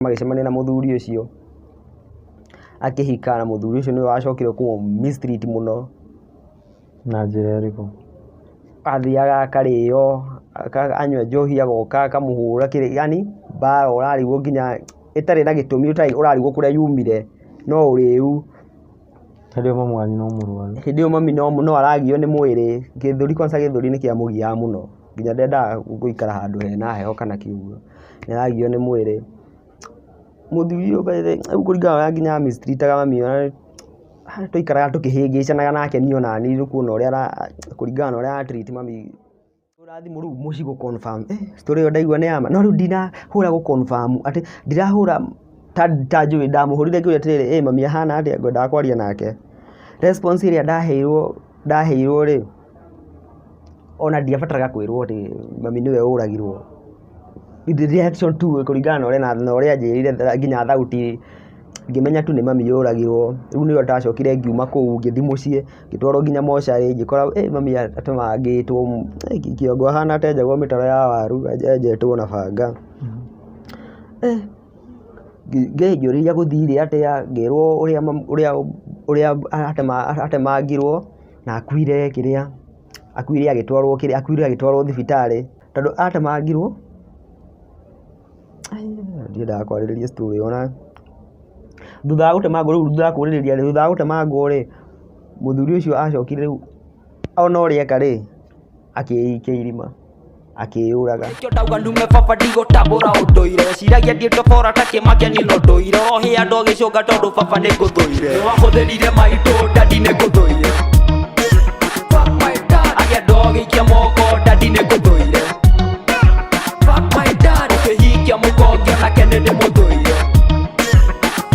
Magĩcemania na mũthuri ũcio, akĩhika na mũthuri ũcio nĩwe wacokire kũmũ mistreat mũno. Na njĩra ĩrĩkũ? Athiaga akarĩo, anyua njohi agoka akamũhũra kĩrĩ, yani mbara ũrarigwo nginya ĩtarĩ na gĩtũmi, ũtarĩ ũrarigwo kũrĩa yumire, no ũrĩu. Hĩndĩ ĩyo mamu wanyu no mũrwaru? Hĩndĩ ĩyo mami no aragio nĩ mwĩrĩ, gĩthũri kwanza, gĩthũri nĩ kĩamũgiaga mũno, nginya ndendaga gũikara handũ hena heho kana kĩguo, nĩ aragio nĩ mwĩrĩ. Mũthuri ũyũ rĩu kũringana na ũrĩa nginya mistreataga mami, twaikaraga tũkĩhĩngĩcanaga nake niĩ ona niĩ rĩu kuona ũrĩa, kũringana na ũrĩa ara treat mami. Hũra thimũ rĩu mũciĩ gũ confirm, story ĩyo ndaigua nĩ ya ma, no rĩu ndinahũra gũ confirm atĩ ndirahũra ta njũĩ, ndamũhũrire ngĩũria atĩrĩrĩ, ĩ mami ahana atĩa, ngwendaga kwaria nake. Response ĩrĩa ndaheirwo rĩ, ona ndiabataraga kwĩrwo atĩ mami nĩwe ũragirwo. The reaction tu kũringana na ũrĩa na ũrĩa anjĩrire, nginya thauti ngĩmenya tu nĩ mami ũragirwo. Rĩu nĩrĩo ndacokire ngiuma kũu, ngĩthiĩ mũciĩ, ngĩtwarwo nginya mocarĩ, ngĩkora mami atemangĩtwo kĩongo, ahana ta enjagwo mĩtaro ya waru, enjetwo na banga. Ngĩũrĩria gũthire atĩa, ngĩrwo ũrĩa atemangirwo na akuire kĩrĩa, akuire agĩtwarwo kĩrĩa, akuire agĩtwarwo thibitarĩ tondũ atemangirwo. Ndiendaga kwarĩrĩria story ona thutha wa gũtemangwo rĩu, thutha wa kũrĩrĩria rĩ, thutha wa gũtemangwo rĩ, mũthuri ũcio acokire rĩu ona ũrĩa eka rĩ, akĩikia irima, akĩyũraga. Nĩkĩo ndauga ndume baba, ndigũtambũra ũndũire. Ciragia ndiĩtobora ta kĩmakia nĩ ũndũire. Ũrohĩa andũ agĩcũnga tondũ baba nĩ ngũthũire. Nĩwahũthĩrire maitũ, daddy, nĩ ngũthũire. Fuck my dad. Agĩa agĩikia moko, daddy, nĩ ngũthũire. Fuck my dad. Ũkĩhikia mũkonge onake nĩ ndĩmũthũire.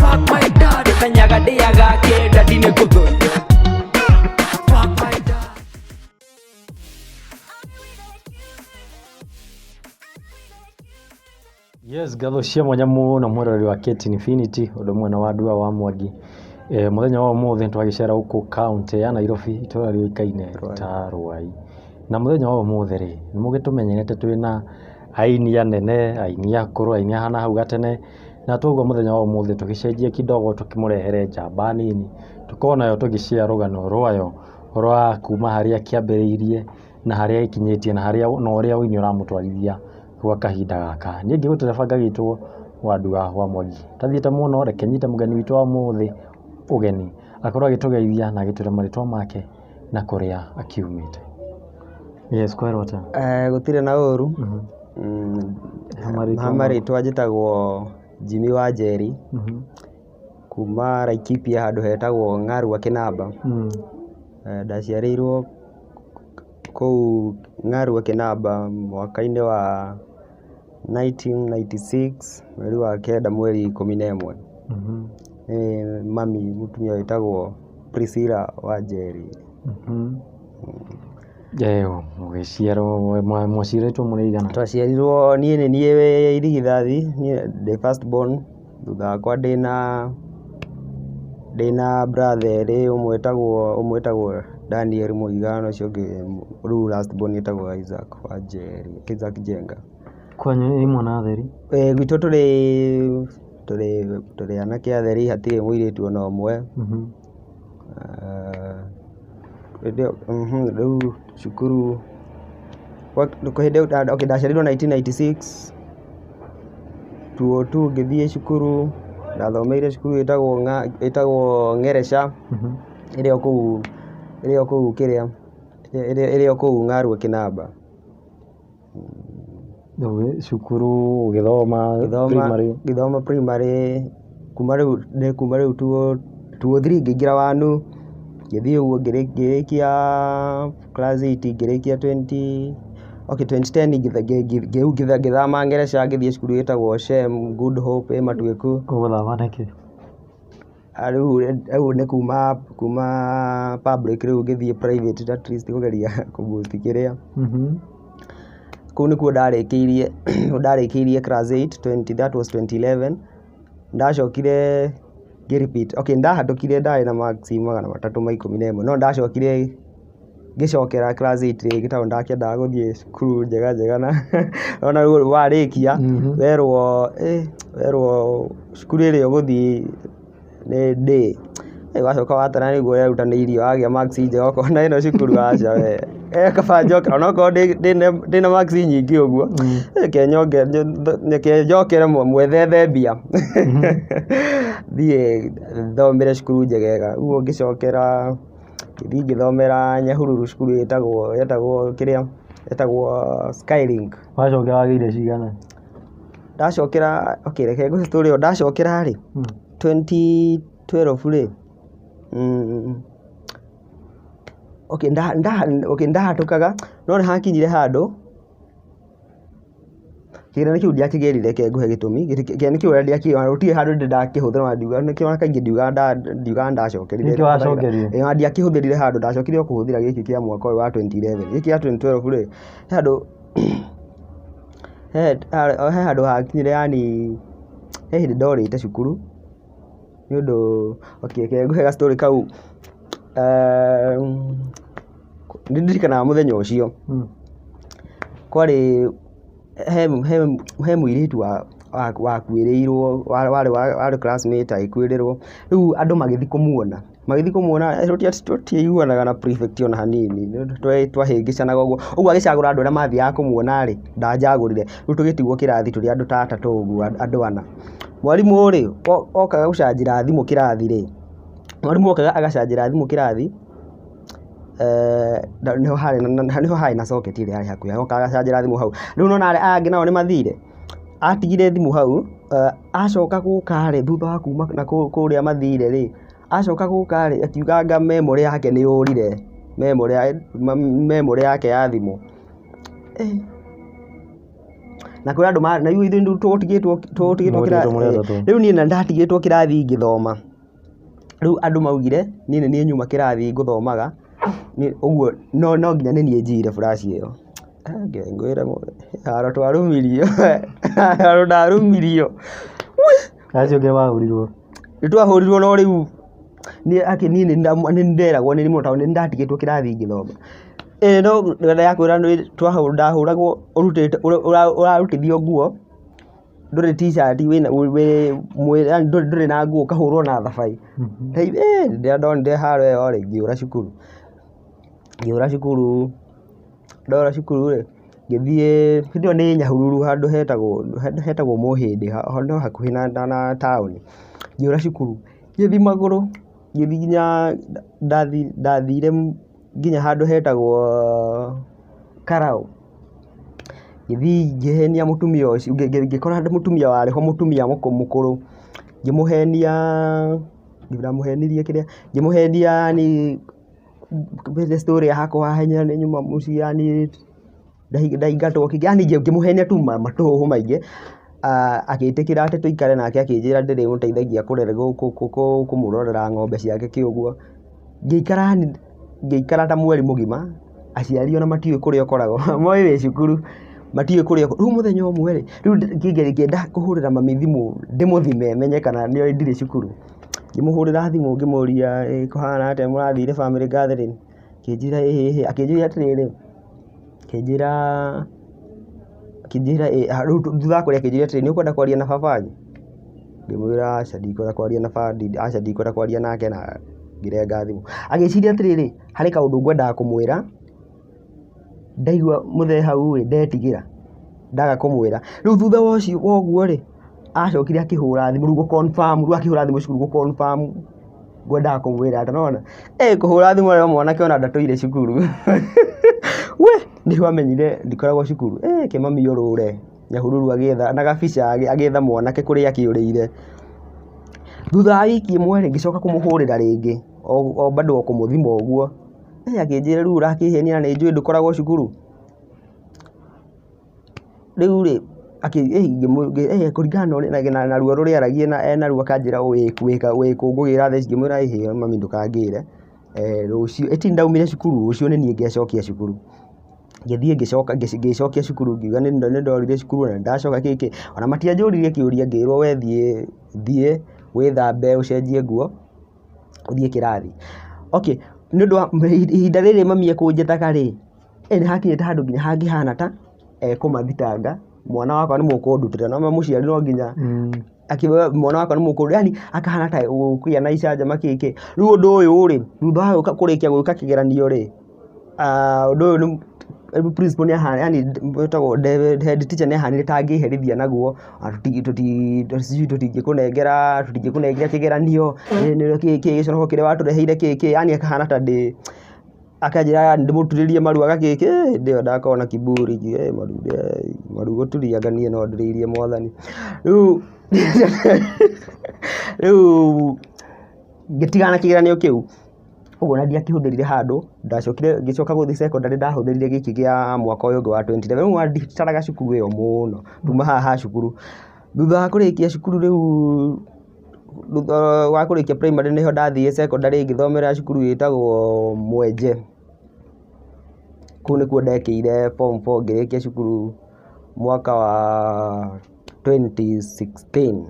Fuck my dad. Menyaga ndĩaga kĩ, daddy, nĩ ngũthũire. Fuck my dad. Yes, ngatho cia mwanya mũno mwĩroreri wa KT Infinity, ũndũ ũmwe na Wandua wa Mwangi. Mũthenya wa ũmũthĩ twagĩcera gũkũ kaũntĩ ya Nairobi, itũra rĩũĩkaine ta Ruai. Na mũthenya wa ũmũthĩ rĩ, nĩ mũgĩtũmenyerete twĩna aini anene, aini akũrũ, aini a hau gatene, na twaigua mũthenya wa ũmũthĩ tũgĩcenjie kidogo, tũkĩmũrehere njamba nini, tũkorwo nayo tũgĩshare rũgano rwayo rwa kuma harĩa kĩambĩrĩirie na harĩa ĩkinyĩtie na harĩa na ũrĩa ũini ũramũtwarithia gwa kahinda gaka. Niĩ ngĩgũtereba ngagĩtwo Wandua wa Mwangi. Tathiĩte mũno, reke nyite mũgeni witũ wa ũmũthĩ ũgeni akorwo agĩtũgeithia na agĩtwĩra marĩtwa make na kũrĩa akiumĩte. Yes, kwerwo atĩa? Gũtirĩ na ũru. Marĩtwa Ha marĩtwa njĩtagwo Jimmy wa Njeri, kuma Laikipia, handũ hetagwo Ng'arua Kĩnamba. Ndaciarĩirwo kũu Ng'arua Kĩnamba mwaka-inĩ wa 1996, mweri wa kenda, mweri 11. Nĩ mami mũtumia wĩtagwo Priscilla wa Njeri. Ũgĩciarwo, mwaciarĩtwo mũrĩ aigana? Twaciarirwo, niĩ nĩ niĩ wĩ irigithathi, niĩ ndĩ first born. Thutha wakwa ndĩna brother erĩ, ũmwe wĩtagwo Daniel Mũiga na ũcio ũngĩ rĩu last born wĩtagwo Isaac wa Njeri, Isaac Njenga. Kwanyu nĩ mwana atheri? Gwitũ tũrĩ anake atheri, hatirĩ mũirĩtu ona ũmwe. Hĩndĩ ĩyo rĩu cukuru hĩndĩ ĩyo, okay, ndaciarirwo 1996, 2002 ngĩthiĩ cukuru, ndathomeire cukuru ĩtagwo Ng'ereca, ĩrĩ o kũu kĩrĩa, ĩrĩ o kũu Ng'arua Kĩnamba. Cukuru ũgĩthoma primary? Ngĩthoma primary kuma rĩu 203 ngĩingĩra wanu, ngĩthiĩ ũguo ngĩrĩkia class 8, ngĩrĩkia 20, okay, 2010 rĩu ngĩthama Ngereca, ngĩthiĩ cukuru ĩtagwo Shem Good Hope ĩ Matuĩku. Ũgũthama nĩkĩ? Rĩu nĩ kuma public rĩu ngĩthiĩ private, at least kũgeria kũ boost kĩrĩa. Kũu nĩkuo ndarĩkĩirie class 8, 20, that was 2011. Ndacokire ngĩ repeat, okay, ndahatũkire, ndarĩ na marks 311, no ndacokire Ngĩcokera class 8 rĩngĩ tondũ ndakĩendaga gũthiĩ cukuru njega njega na ona rĩu warĩkia werwo werwo cukuru ĩrĩa ũgũthiĩ nĩ D. Wacoka watara nĩguo werutanĩirie wagĩa marks njega ũkona ĩno cukuru aca we. Kaba njoke onokorwo ndĩna marks nyingĩ ũguo, reke njokere mwethethe mbia thiĩ thomere cukuru njegega. Ũguo ngĩcokera ngĩthiĩ ngĩthomera Nyahururu cukuru ĩtagwo kĩrĩa ĩtagwo Skylink. Wacokera wagĩire cigana? Ndacokera, okay reke ngũhe story ĩyo, ndacokera rĩ 2012 rĩ, okay okay ndahatũkaga no nĩ hakinyire handũ kĩgeranio kĩu ndiakĩgĩrire, reke ngũhe gĩtũmi, kĩgeranio kĩu gũtirĩ handũ ndĩ ndakĩhũthĩra ona ndiuga nĩkĩo ona kaingĩ ndiugaga ndacokerire. Nĩkĩo wacokerire? Ĩĩ ona ndiakĩhũthĩrire handũ, ndacokire o kũhũthĩra gĩkĩ kĩa mwaka ũyũ wa 2011. Gĩkĩ kĩa 2012 rĩ, he handũ he handũ hakinyire yani he hĩndĩ ndorĩte cukuru nĩ ũndũ, okay reke ngũhe ga story kau. Nĩ ndirikanaga mũthenya ũcio kwarĩ he mũirĩtu wakuĩrĩirwo warĩ classmate agĩkuĩrĩrwo, rĩu andũ magĩthiĩ kũmuona, magĩthiĩ kũmuona tũtiaiguanaga na prefect ona hanini, twahĩngĩcanaga ũguo, ũguo agĩcagũra andũ arĩa mathiaga kũmuona rĩ, ndanjagũrire, rĩu tũgĩtigwo kĩrathi tũrĩ andũ ta atatũ ũguo, andũ ana. Mwarimũ rĩ, okaga gũcanjĩra thimũ kĩrathi rĩ, mwarimũ okaga agacanjĩra thimũ kĩrathi, nĩho harĩ na socket ĩrĩa yarĩ hakuhĩ, agoka agacanjĩra thimũ hau. Rĩu nĩwona aya angĩ nao nĩ mathire, atigire thimũ hau, acoka gũka rĩ, thutha wa kuma na kũrĩa mathire rĩ, acoka gũka rĩ, akiuga anga memory yake nĩ yũrire, memory yake ya thimũ. Na kũrĩ andũ na rĩu ithuĩ tũtigĩtwo Mũtigĩtwo mũrĩ atatũ. Rĩu niĩ na ndatigĩtwo kĩrathi ngĩthoma. Rĩu andũ maugire niĩ nĩ niĩ nyuma kĩrathi ngũthomaga, ũguo no nginya nĩ niĩ njiyire flash ĩyo. Ngai ngwĩre haro twarumirio, haro ndarumirio. Acio angĩ mahũrirwo. Nĩ twahũrirwo no rĩu niĩ akĩ niĩ nĩ nderagwo nĩ mũno tondũ nĩ ndatigĩtwo kĩrathi ngĩthoma. Ĩĩ no ndakwĩra ndahũragwo ũrutĩte ũrarutithio nguo, ndũrĩ t-shirt wĩna wĩ yani ndũrĩ na nguo ũkahũrwo na thabai. Rĩrĩa ndonire haro ĩyo rĩ, ngĩũra cukuru. Ngĩũra cukuru, ndora cukuru rĩ, ngĩthiĩ hĩndĩ ĩyo nĩ Nyahururu handũ hetagwo Mũhĩndĩ, no hakuhĩ na taũni. Ngĩũra cukuru, ngĩthiĩ magũrũ, ngĩthiĩ nginya ndathire nginya handũ hetagwo Karau. Ngĩthiĩ ngĩhenia mũtumia ũcio, ngĩkora mũtumia warĩ ho, mũtumia mũkũrũ, ngĩmũhenia, ndamũhenirie kĩrĩa, ngĩmũhenia yani story yakwa nĩ nyuma mũciĩ yani ndaingatwo, yani ngĩmũhenia tu matũhũhũ maingĩ. Agĩtĩkĩra atĩ tũikare nake, akĩnjĩra ndĩrĩmũteithagia kũmũrorera ng'ombe ciake kĩ ũguo. Ngĩikara yani ngĩikara ta mweri mũgima, aciari ona matiũĩ kũrĩa ũkoragwo, moĩ wĩ cukuru, matiũĩ kũrĩa. Rĩu mũthenya ũmwe rĩ, rĩu ngĩenda kũhũrĩra mami thimũ ndĩmũthime menye kana nĩoĩ ndirĩ cukuru. Ngĩmũhũrĩra thimũ ngĩmũria kũhana atĩa mũrathire family gathering? Akĩnjĩra ĩĩ ĩĩ, akĩnjũria atĩrĩrĩ, akĩnjĩra akĩnjĩra rĩu thutha wa kũrĩa akĩnjĩra atĩrĩrĩ, nĩ ũkwenda kwaria na baba wanyu? Ngĩmwĩra aca ndikwenda kwaria na baba, aca ndikwenda kwaria nake na ngĩrenga thimũ. Agĩciria atĩrĩrĩ, harĩ kaũndũ ngwendaga kũmwĩra, ndaigua mũthee hau ĩ, ndetigĩra ndaga kũmwĩra. Rĩu thutha wa ũcio wa ũguo rĩ, acokire akĩhũra thimũ rĩu gũ confirm, rĩu akĩhũra thimũ cukuru gũ confirm ngwendaga kũmwĩra atĩa, nĩwona? Kũhũra thimũ arĩ mwanake ona ndatũire cukuru. We, nĩguo amenyire ndikoragwo cukuru. Kĩmami ũrũre Nyahururu agĩetha na gabica agĩetha mwanake kũrĩa akĩũrĩire. Thutha wa wiki ĩmwe rĩ, ngĩcoka kũmũhũrĩra rĩngĩ, o bado o kũmũthima ũguo. Akĩnjĩra rĩu ũrakĩhenia na nĩ njũĩ ndũkoragwo cukuru. Rĩu rĩ, kũringana na ruo rũrĩa aragia na ena ruo akanjĩra wĩ kũ ngũgĩra thaa ici, ngĩmwĩra ĩhĩ mami ndũkangĩre, rũciũ, ĩti ndaumire cukuru, rũciũ nĩ niĩ ngecokia cukuru. Ngĩthiĩ ngĩcoka ngĩcokia cukuru ngiuga nĩ ndorire cukuru na nĩ ndacoka kĩ kĩ, ona matianjũririe kĩũria ngĩrwo we thiĩ thiĩ wĩthambe ũcenjie nguo ũthiĩ kĩrathi. Okay, Nĩ ũndũ wa ihinda rĩrĩ mami ekũnjĩtaga rĩ, nĩ hakinyĩte handũ nginya hangĩhana ta ekũmathitanga mwana wakwa nĩ mũkũndutĩra, no mũciari no nginya akiuga mwana wakwa nĩ mũkũndũ, yani akahana ta gũkũgĩa na icanjama kĩkĩ. Rĩu ũndũ ũyũ rĩ, thutha wa gũka kũrĩkia gwĩka kĩgeranio rĩ, ũndũ ũyũ nĩ principal nĩ ahana yani wĩtagwo head teacher nĩ ahanire ta angĩherithia naguo, sijui tũtingĩkũnengera kĩgeranio, kĩ gĩconoko kĩrĩa watũreheire kĩkĩ, yani akahana ta ndĩ akanjĩra yani ndĩmũturĩrie maru agakĩkĩ, hĩndĩ ĩyo ndakoragwo na kiburi, maru maru gũturia anga niĩ no ndurĩirie mwathani. Rĩu rĩu ngĩtigana na kĩgeranio kĩu, ũguo na ndiakĩhũthĩrire handũ, ndacokire ngĩcoka gũthiĩ secondary ndahũthĩrire gĩkĩ kĩa mwaka ũyũ ũngĩ wa 2011, rĩu nditaraga cukuru ĩyo mũno, tuma haha ha cukuru. Thutha wa kũrĩkia cukuru rĩu, thutha wa kũrĩkia primary nĩho ndathire secondary ngĩthomera cukuru ĩtagwo Mwenje. Kũu nĩkuo ndekĩire form 4 ngĩrĩkia cukuru mwaka wa 2016.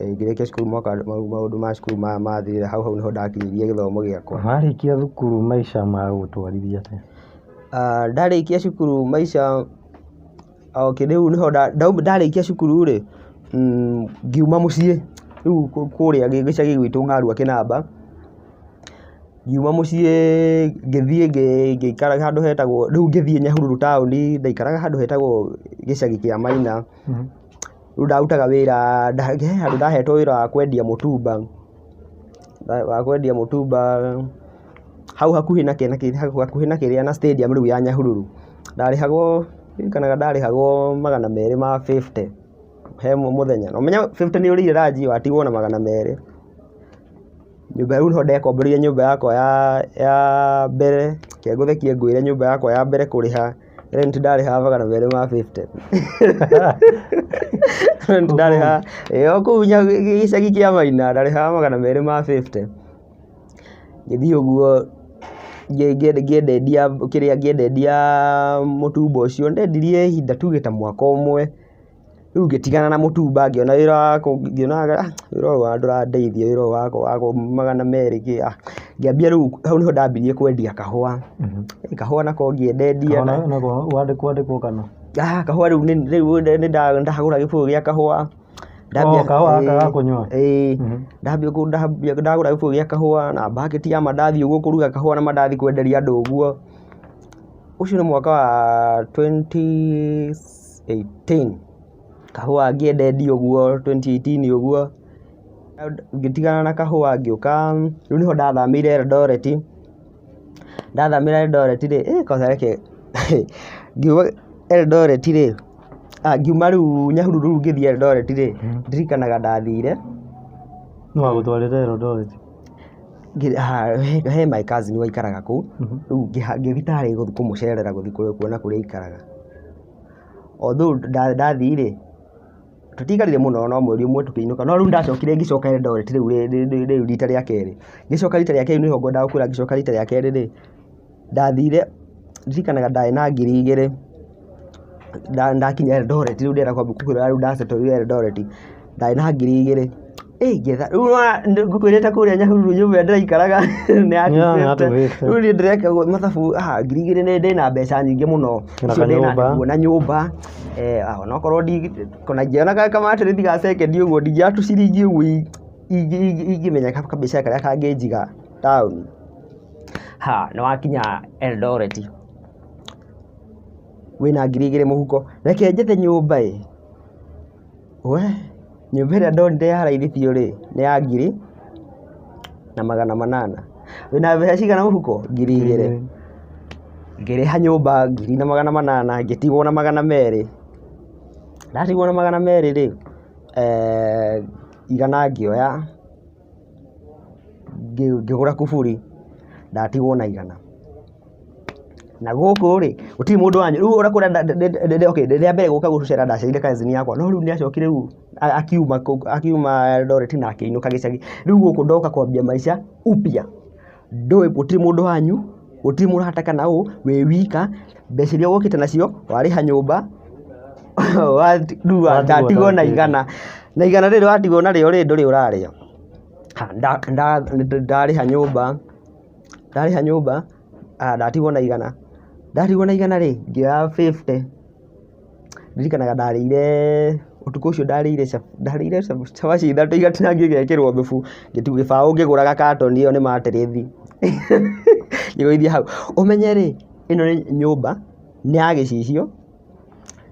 Ngĩrĩkia cukuru mwaka maũndũ ma cukuru mathirĩra hau, hau nĩho ndakinyirie gĩthomo gĩakwa. Warĩkia thukuru maica magũtwarithia atĩa? Ndarĩkia cukuru maica, okay, rĩu nĩho ndarĩkia cukuru rĩ, ngiuma mũciĩ rĩu kũrĩa gĩcagi gwitũ Ng'arua Kĩnamba, ngiuma mũciĩ ngĩthiĩ ngĩikara handũ hetagwo, rĩu ngĩthiĩ Nyahururu taũni, ndaikaraga handũ hetagwo gĩcagi kĩa Maina. Rĩu ndarutaga wĩra, he handũ ndahetwo wĩra wa kwendia mũtumba, wa kwendia mũtumba hau hakuhĩ na hakuhĩ na kĩrĩa na stadium rĩu ya Nyahururu. Ndarĩhagwo, ndirikanaga ndarĩhagwo 250 he mũthenya. Na ũmenye 50 nĩ ũrĩire ranji watigwo na 200. Nyũmba rĩu nĩho ndekomboreire nyũmba yakwa ya mbere, reke ngũthekie ngwĩre nyũmba yakwa ya mbere kũrĩha rent ndarĩhaga 250. Rent ndarĩhaga, ĩ o kũu gĩcagi kĩa Maina ndarĩhaga 250. Ngĩthiĩ ũguo ngĩendendia kĩrĩa ngĩendendia mũtumba ũcio, ndendirie ihinda tuge ta mwaka ũmwe. Rĩu ngĩtigana na mũtumba ngĩona wĩra wa ngĩona wĩra ũyũ ndũrandeithia, wĩra ũyũ wa 200 kĩ, ngĩambia rĩu hau nĩho ndambirie kwendia kahũa. Kahũa nako ngĩendendia. Nako wandĩkwo kana? Kahũa rĩu nĩ ndagũra gĩbũyũ gĩa kahũa. Kahũa gaka ga kũnyua? Ĩĩ, ndambia ndagũra gĩbũyũ gĩa kahũa na baketi ya mandathi ũguo kũruga kahũa na mandathi kwenderia andũ ũguo. Ũcio nĩ mwaka wa 2018. Kahũa ngĩendendia ũguo 2018 ũguo, ngĩtigana na kahũa ngĩũka, rĩu nĩho ndathamĩire Eldoret. Ndathamĩra Eldoret rĩ, kwanza reke ngiuma Eldoret rĩ, ngiuma rĩu Nyahururu rĩu ngĩthiĩ Eldoret rĩ, ndirikanaga ndathire. Nũ wagũtwarire Eldoret? He my cousin waikaraga kũu, rĩu ngĩthiĩ tarĩ gũthiĩ kũmũcerera gũthiĩ kuona kũrĩa aikaraga. Although ndathiĩ rĩ, tũtiaikarire mũno no mweri ũmwe tũkĩinũka, no rĩu ndacokire ngĩcoka Eldoret rĩu rĩu rita rĩa kerĩ. Ngĩcoka rita rĩa kerĩ nĩho ngwendaga gũkwĩra ngĩcoka rita rĩa kerĩ rĩ, ndathire ndirikanaga ndarĩ na 2000 ndakinya Eldoret rĩu ndĩrenda kwambia gũkwĩra rĩu ndasettle Eldoret, ndarĩ na 2000. Ngĩetha rĩu nĩwona ngũkwĩrĩte kũrĩa Nyahururu nyũmba ĩrĩa ndĩraikaraga nĩ ya 250. Rĩu niĩ ndĩreka mathabu 2000 ndĩna mbeca nyingĩ mũno. Icio ndĩna nguona nyũmba, onokorwo ona ingĩona kamatĩrĩthi ga cekendi ũguo ndingĩoya tũciringi ũguo ingĩmenya kambeca karĩa kangĩnjiga taũni. Ha, nĩwakinya Eldoret wĩna 2000 mũhuko, reke njethe nyũmba ĩ. We, nyũmba ĩrĩa ndonire ya raithi biũ rĩ, nĩ ya 1800. Wĩna mbeca cigana mũhuko? 2000. Ngĩrĩha nyũmba 1800, ngĩtigwo na 200. Ndatigwo na 200 rĩ, 100 ngĩoya ngĩgũra kuburi, ndatigwo na 100. Na gũkũ rĩ, gũtirĩ mũndũ wanyu, rĩu ona kũrĩa okay, rĩa mbere gũka gũcera ndacerire cousin yakwa, no rĩu nĩ acokire rĩu akiuma Eldoret na akĩinũka gĩcagi. Rĩu gũkũ ndoka kwambia maica upya. Ndũĩ gũtirĩ mũndũ wanyu, gũtirĩ mũrata kana ũ, wĩ wika, mbeca iria ũgũkĩte nacio warĩha nyũmba, rĩu ndatigwo na 100. Na 100 rĩrĩ watigwo narĩo rĩ, ndũrĩ ũrarĩa. Ha, ndarĩha nyũmba, ndarĩha nyũmba, ndatigwo na 100, ndatigwo na 100 rĩ, ngĩoya 50, ndirikanaga ndarĩire, ũtukũ ũcio ndarĩire ndarĩire cabaci ithatũ igatinangio igekĩrwo thubu, ngĩtigwo gĩbaũ ngĩgũra gakatoni ĩyo nĩ matĩrĩthi, ngĩgũithia hau. Ũmenye rĩ, ĩno nĩ nyũmba, nĩ ya gĩcicio,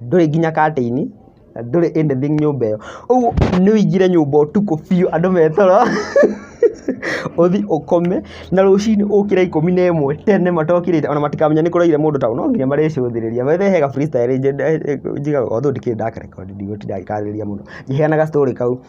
ndũrĩ nginya curtain, na ndũrĩ anything nyũmba ĩyo. Ũguo nĩ ũingĩre nyũmba ũtukũ biũ andũ me toro, ũthiĩ ũkome, na rũcinĩ ũkĩre 11 tene matokĩrĩte ona matikamenya nĩ kũraire mũndũ tondũ no nginya marĩcũthĩrĩria. By the way he ga freestyle njigaga although ndikĩrĩ ndakarekondi ndigũtinda ngĩkarĩrĩria mũno, ngĩheanaga story kau.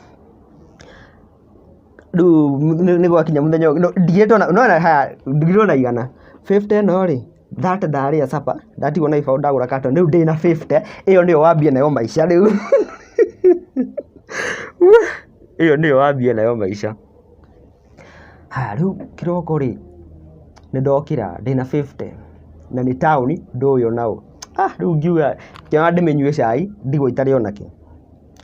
Rĩu nĩ gwakinya mũthenya ũngĩ, ndigĩtwo na, nĩwona haya ndigĩtwo na 100, 50 ĩno rĩ, 30 ndarĩa supper, ndatigwo na gĩbaũ ndagũra carton, rĩu ndĩna 50, ĩyo nĩyo wambie nayo maica rĩu. Ĩyo nĩyo wambie nayo maica. Haya rĩu kĩroko rĩ, nĩ ndokĩra ndĩna 50 na nĩ taũni ndũĩ ona ũ. Ah rĩu ngiuga ngĩona ndĩmĩnyue cai ndigwo itarĩ ona kĩ.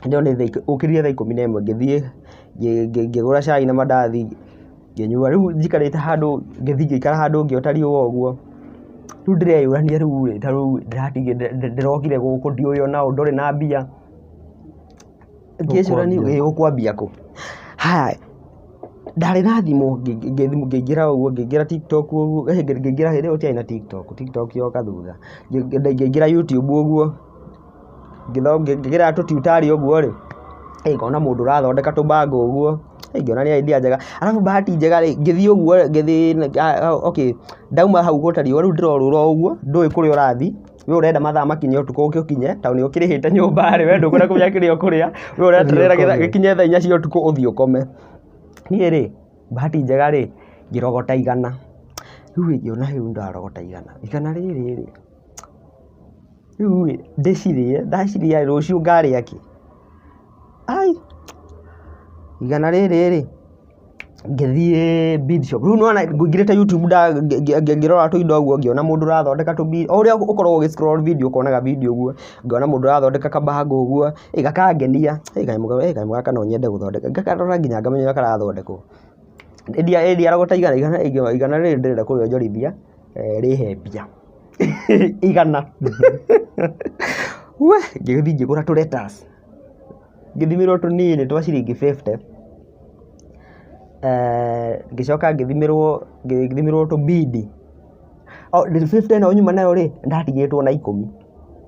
Ndĩrona nĩ ũkĩrire thaa 11 ngĩthiĩ ngĩgũra cai na mandathi ngĩnyua. Rĩu njikarĩte handũ ngĩthiĩ ngĩikara handũ ngĩota riũa ũguo. Rĩu ndĩreyũrania rĩu rĩ, ta rĩu ndĩrokire gũkũ ndiũĩ ona ũ, ndũrĩ na mbia. Ngĩcũrania ũkwambia kũ? Haya ndarĩ na thimũ ngĩingĩra ũguo ngĩingĩra TikTok ũguo, ngĩingĩra hĩndĩ ĩyo gũtiarĩ na TikTok, TikTok yoka thutha. Ngĩingĩra YouTube ũguo, ngĩgerera tũ tutorial ũguo rĩ, ngona mũndũ ũrathondeka tũbango ũguo, ngĩona nĩ idea njega. Arabu bahati njega rĩ, ngĩthiĩ ũguo ngĩthiĩ okay, ndauma hau gwota riũa rĩu ndĩrorũra o ũguo, ndũĩ kũrĩa ũrathiĩ, we ũrenda mathaa makinye ũtukũ ũke ũkinye, tondũ nĩ ũkĩrĩhĩte nyũmba rĩ, we ndũkwenda kũmenya kĩrĩa ũkũrĩa, we ũreterera gĩkinye thaa 4 cia ũtukũ ũthiĩ ũkome. Niĩ rĩ, bahati njega rĩ, ngĩrogota 100. Rĩu rĩ, ngĩona rĩu ndarogota 100, 100 rĩrĩ rĩ, rĩu rĩ, ndĩcirĩe, ndacirĩa rũciũ ngarĩa kĩ? Ai, 100 rĩrĩ rĩ, ngĩthiĩ bead shop. Rĩu nĩwona ngũingĩrĩte YouTube ngĩrora tũindo ũguo ngĩona mũndũ ũrathondeka tũ bead, o ũrĩa ũkoragwo ũgĩ scroll video ũkonaga video ũguo, ngĩona mũndũ ũrathondeka kabango ũguo, gakangenia, kanyamũ gaka no nyende gũthondeka, ngakarora nginya ngamenya ũrĩa karathondekwo. Ndiarogota 100, 100 rĩrĩ ndĩrenda kũrĩonjorithia rĩhe mbia. 100. We, ngĩgĩthiĩ ngĩgũra tũ lettuce, ngĩthimĩrwo tũnini twa ciringi 50, ngĩcoka ngĩthimĩrwo tũ bead. 50 ĩno nyuma nayo rĩ, ndatigĩtwo na 10.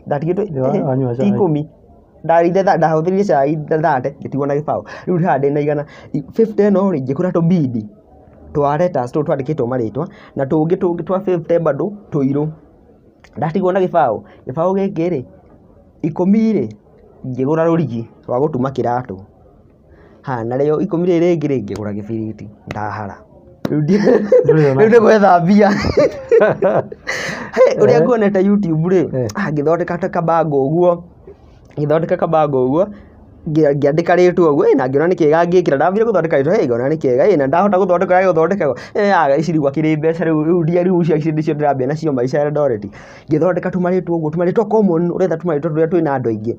Ndatigĩtwo Wanyua ti cai. 10. Ndarĩire ndahũthĩrire cai 30 ngĩtigwo na gĩbaũ. Rĩu haha ndĩna 100. 50 ĩno rĩ, ngĩgũra tũ bead twa letters tũtũ twandĩkĩtwo marĩtwa na tũngĩ tũngĩ twa 50 bado tũirũ. Ndatigwo na gĩbaũ, gĩbaũ gĩkĩ rĩ, 10 rĩ, ngĩgũra rũrigi rwa gũtuma kĩratũ. Ha, narĩo 10 rĩrĩ rĩngĩ rĩ, ngĩgũra gĩbiriti ndahara. Rĩu rĩu nĩ gwetha mbia. Ũrĩa nguonete YouTube rĩ, ngĩthondeka ta kabango ũguo, ngĩthondeka kabango ũguo, ngĩandĩka rĩtwa ũguo, na ngĩona nĩ kega ngĩkĩra, ndambire gũthondeka rĩtwa, ngĩona nĩ kega, na ndahota gũthondeka ũrĩa gĩgũthondekagwo, ici rĩu akĩrĩ mbeca rĩu rĩu ici nĩcio ndĩrambia nacio maica Eldoret. Ngĩthondeka tũmarĩtwa ũguo, tũmarĩtwa common, ũretha tũmarĩtwa tũrĩa twĩna andũ aingĩ.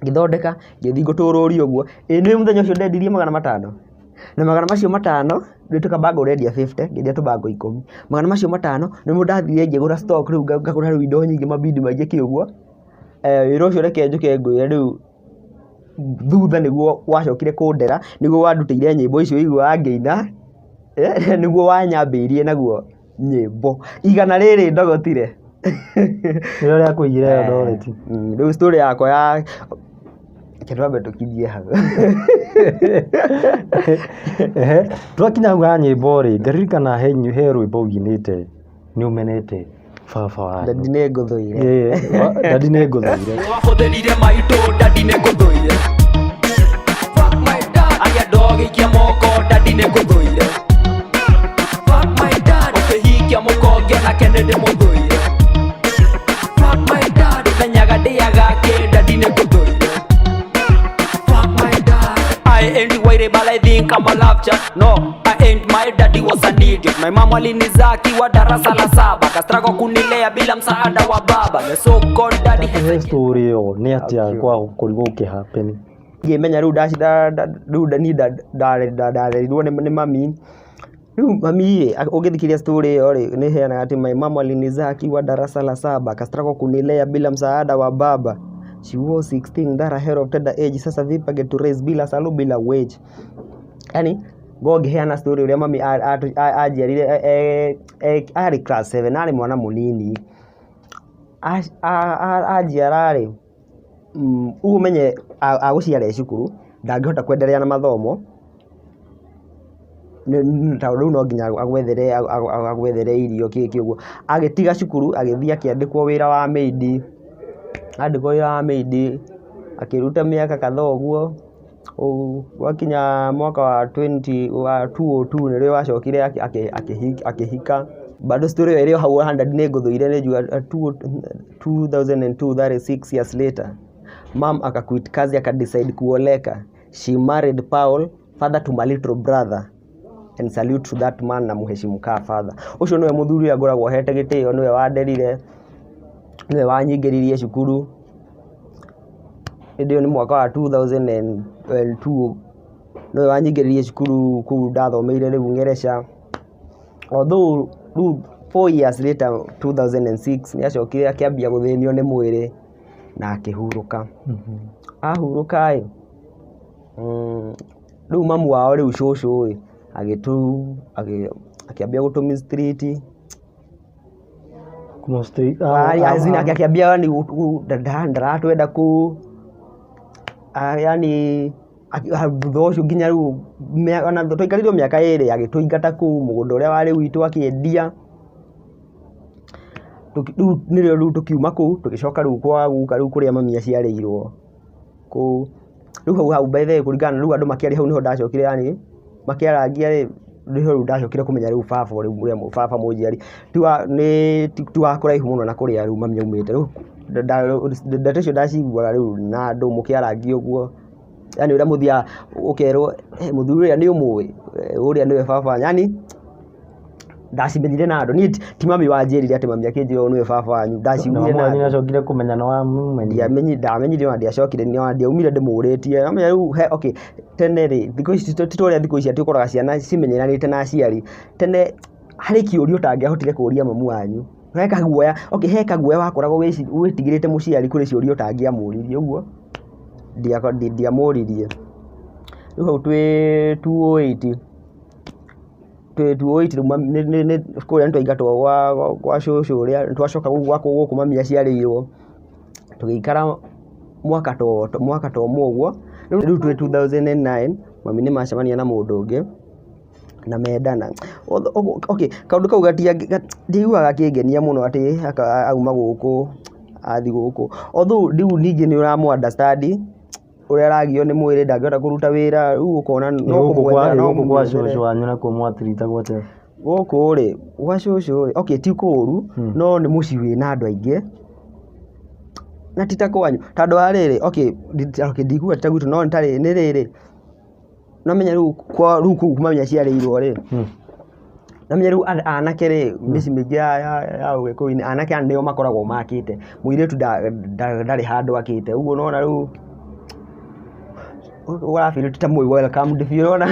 Ngĩthondeka, ngĩthiĩ ngũtũrũria ũguo, ĩ nĩ mũthenya ũcio ndendirie 500. Na 500 nĩ tũkabango ũrendia 50, ngĩendia tũbango 10. 500 nĩmo ndathire ngĩgũra stock rĩu ngagũra rĩu indo nyingĩ mabidi maingĩ kĩ ũguo. Wĩra ũcio reke njũke ngwĩre rĩu thutha nĩguo wacokire kũndera, nĩguo wandutĩire nyĩmbo icio ũiguaga ngĩina, nĩguo wanyambĩirie naguo nyĩmbo. 100 rĩrĩ ndogotire. Nĩrĩo rĩakũigire Eldoret. Rĩu story yakwa ya reke twambe tũkinyie hau. Ehe, twakinya hau ha nyĩmbo rĩ, ngaririkana he rwĩmbo ũinĩte nĩ ũmenete baba wanyu. Daddy nĩ ngũthũire. Daddy nĩ ngũthũire. Wahũthĩrire maitũ daddy nĩ ngũthũire. Fuck my dad. Aya ndogĩikia moko daddy nĩ ngũthũire. Fuck my dad. Ũkĩhikia mũkonge nake nĩ ndĩmũthũire. Fuck my dad. Menyaga ndĩaga kĩ daddy nĩ ngũthũire. Fuck my dad. I ain't worried but I think I'm a love child. No, I ain't, my daddy was an idiot. My mom alinizaa akiwa darasa la 7, kastruggle kunilea bila msaada wa baba. The so called daddy has He story ĩyo nĩ atĩa kwa kũrigwo ũkĩhappen? Ngĩmenya rĩu rĩu niĩ ndarerirwo nĩ mami. Rĩu mami rĩ, ũngĩthikĩrĩria story ĩyo rĩ, nĩ ĩheanaga atĩ my mama alinizaa akiwa darasa la saba, akastruggle kunilea bila msaada wa baba. She was 16 that ahead of tender age, sasa vipi get to raise bila salary bila wage. Yani ngo ngĩheana story ũrĩa mami anjiarire arĩ class 7, arĩ mwana mũnini. Anjiara rĩ, ũguo ũmenye agũciara e cukuru, ndangĩhota kuendelea na mathomo, tondũ rĩu no nginya agwethere irio kĩ kĩ ũguo. Agĩtiga cukuru agĩthiĩ akĩandĩkwo wĩra wa maid, andĩkwo wĩra wa maid, akĩruta mĩaka kadhaa ũguo, gwakinya mwaka wa 20 wa 2002 nĩrĩo acokire akĩhika. Bado story ĩyo ĩrĩ o hau 100 nĩ ngũthũire nĩ njua 2002, that is 6 years later. Mom akaquit kazi akadecide kuoleka. She married Paul, father to my little brother. And salute to that man na muheshimu ka father. Ũcio nĩwe mũthuri ũrĩa ngoragwo hete gĩtĩo, nĩwe wanderire, nĩwe wanyingĩririe cukuru. Hĩndĩ ĩyo nĩ mwaka wa 2002, nĩwe wanyingĩririe cukuru kũu ndathomeire rĩu Ngereca. Although rĩu 4 years later 2006 nĩ acokire akĩambia gũthĩnio nĩ mwĩrĩ na akĩhurũka. Ahurũka ĩ, rĩu mamu wao rĩu cũcũ ĩ, akĩambia gũtũ mistreat. Akĩambia yani ndaratwenda kũu, yani thutha ũcio nginya rĩu ona twaikarire o mĩaka ĩrĩ agĩtũingata kũu, mũgũnda ũrĩa warĩ witũ akĩendia. Rĩu nĩrĩo rĩu tũkiuma kũu tũgĩcoka rĩu kwa guka rĩu kũrĩa mami aciarĩirwo kũu. Rĩu hau hau by the way kũringana na rĩu andũ makĩaria hau nĩho ndacokire yani makĩarangia rĩ, nĩho rĩu ndacokire kũmenya rĩu baba ũrĩa baba mũnjiari ti wa nĩ ti wa kũraihu mũno na kũrĩa rĩu mami aumĩte. Rĩu ndeto icio ndaciguaga rĩu na andũ mũkĩarangia ũguo, yani ũrĩa mũthiaga ũkerwo mũthuri ũrĩa nĩ ũmũĩ, ũrĩa nĩwe baba, yani ndacimenyire na andũ. Niĩ ti mami wanjĩrire atĩ mami akĩnjĩra ũyũ nĩwe baba wanyu, ndaciguire na andũ. Nĩacokire kũmenya nĩ wamũmenyire? Ndamenyire ona ndiacokire, ndiaumire ndĩmũrĩtie. Wamenya rĩu okay, tene rĩ, thikũ ici ti ta ũrĩa thikũ ici atĩ ũkoraga ciana cimenyeranĩte na aciari. Tene harĩ kĩũria ũtangĩahotire kũria mamu wanyu. He kaguoya, okay, he kaguoya wakoragwo wĩtigĩrĩte mũciari kũrĩ ciũria ũtangĩamũririe ũguo ndiamũririe. Rĩu hau twĩ 2008, twĩ 2008 rĩu kũrĩa nĩtwaingatwo gwa cũcũ ũrĩa, nĩtwacoka gũkũ mami aciarĩirwo, tũgĩikara mwaka ta ũmwe ũguo. Rĩu twĩ 2009 mami nĩmacemania na mũndũ ũngĩ na mendana. Okay, kaũndũ kau ndiaiguaga gakĩngenia mũno atĩ auma gũkũ athiĩ gũkũ. Although rĩu ningĩ nĩ ũramũ understand ũrĩa aragio nĩ mwĩrĩ ndangĩhota kũruta wĩra, rĩu ũkona no kũmwethera no Gũkũ kwa ũmwethere. cũcũ wanyu nakuo mwatiritagwo atĩa? Gũkũ rĩ, gwa cũcũ rĩ, okay ti kũũru, no nĩ mũciĩ wĩna andũ aingĩ na ti ta kwanyu, tondũ wa rĩrĩ, okay ndikuga ti ta gwitũ no nĩ rĩrĩ, nĩwamenya rĩu kwa rĩu kũu mami aciarĩirwo rĩ, nĩwamenya rĩu anake rĩ, mĩciĩ mĩingĩ ya ũgĩkũyũ-inĩ anake aya nĩo makoragwo makĩte, mũirĩtu ndarĩ handũ akĩte, ũguo nĩwona rĩu ũrafeel ti ta mwĩ welcomed biũ ũrona.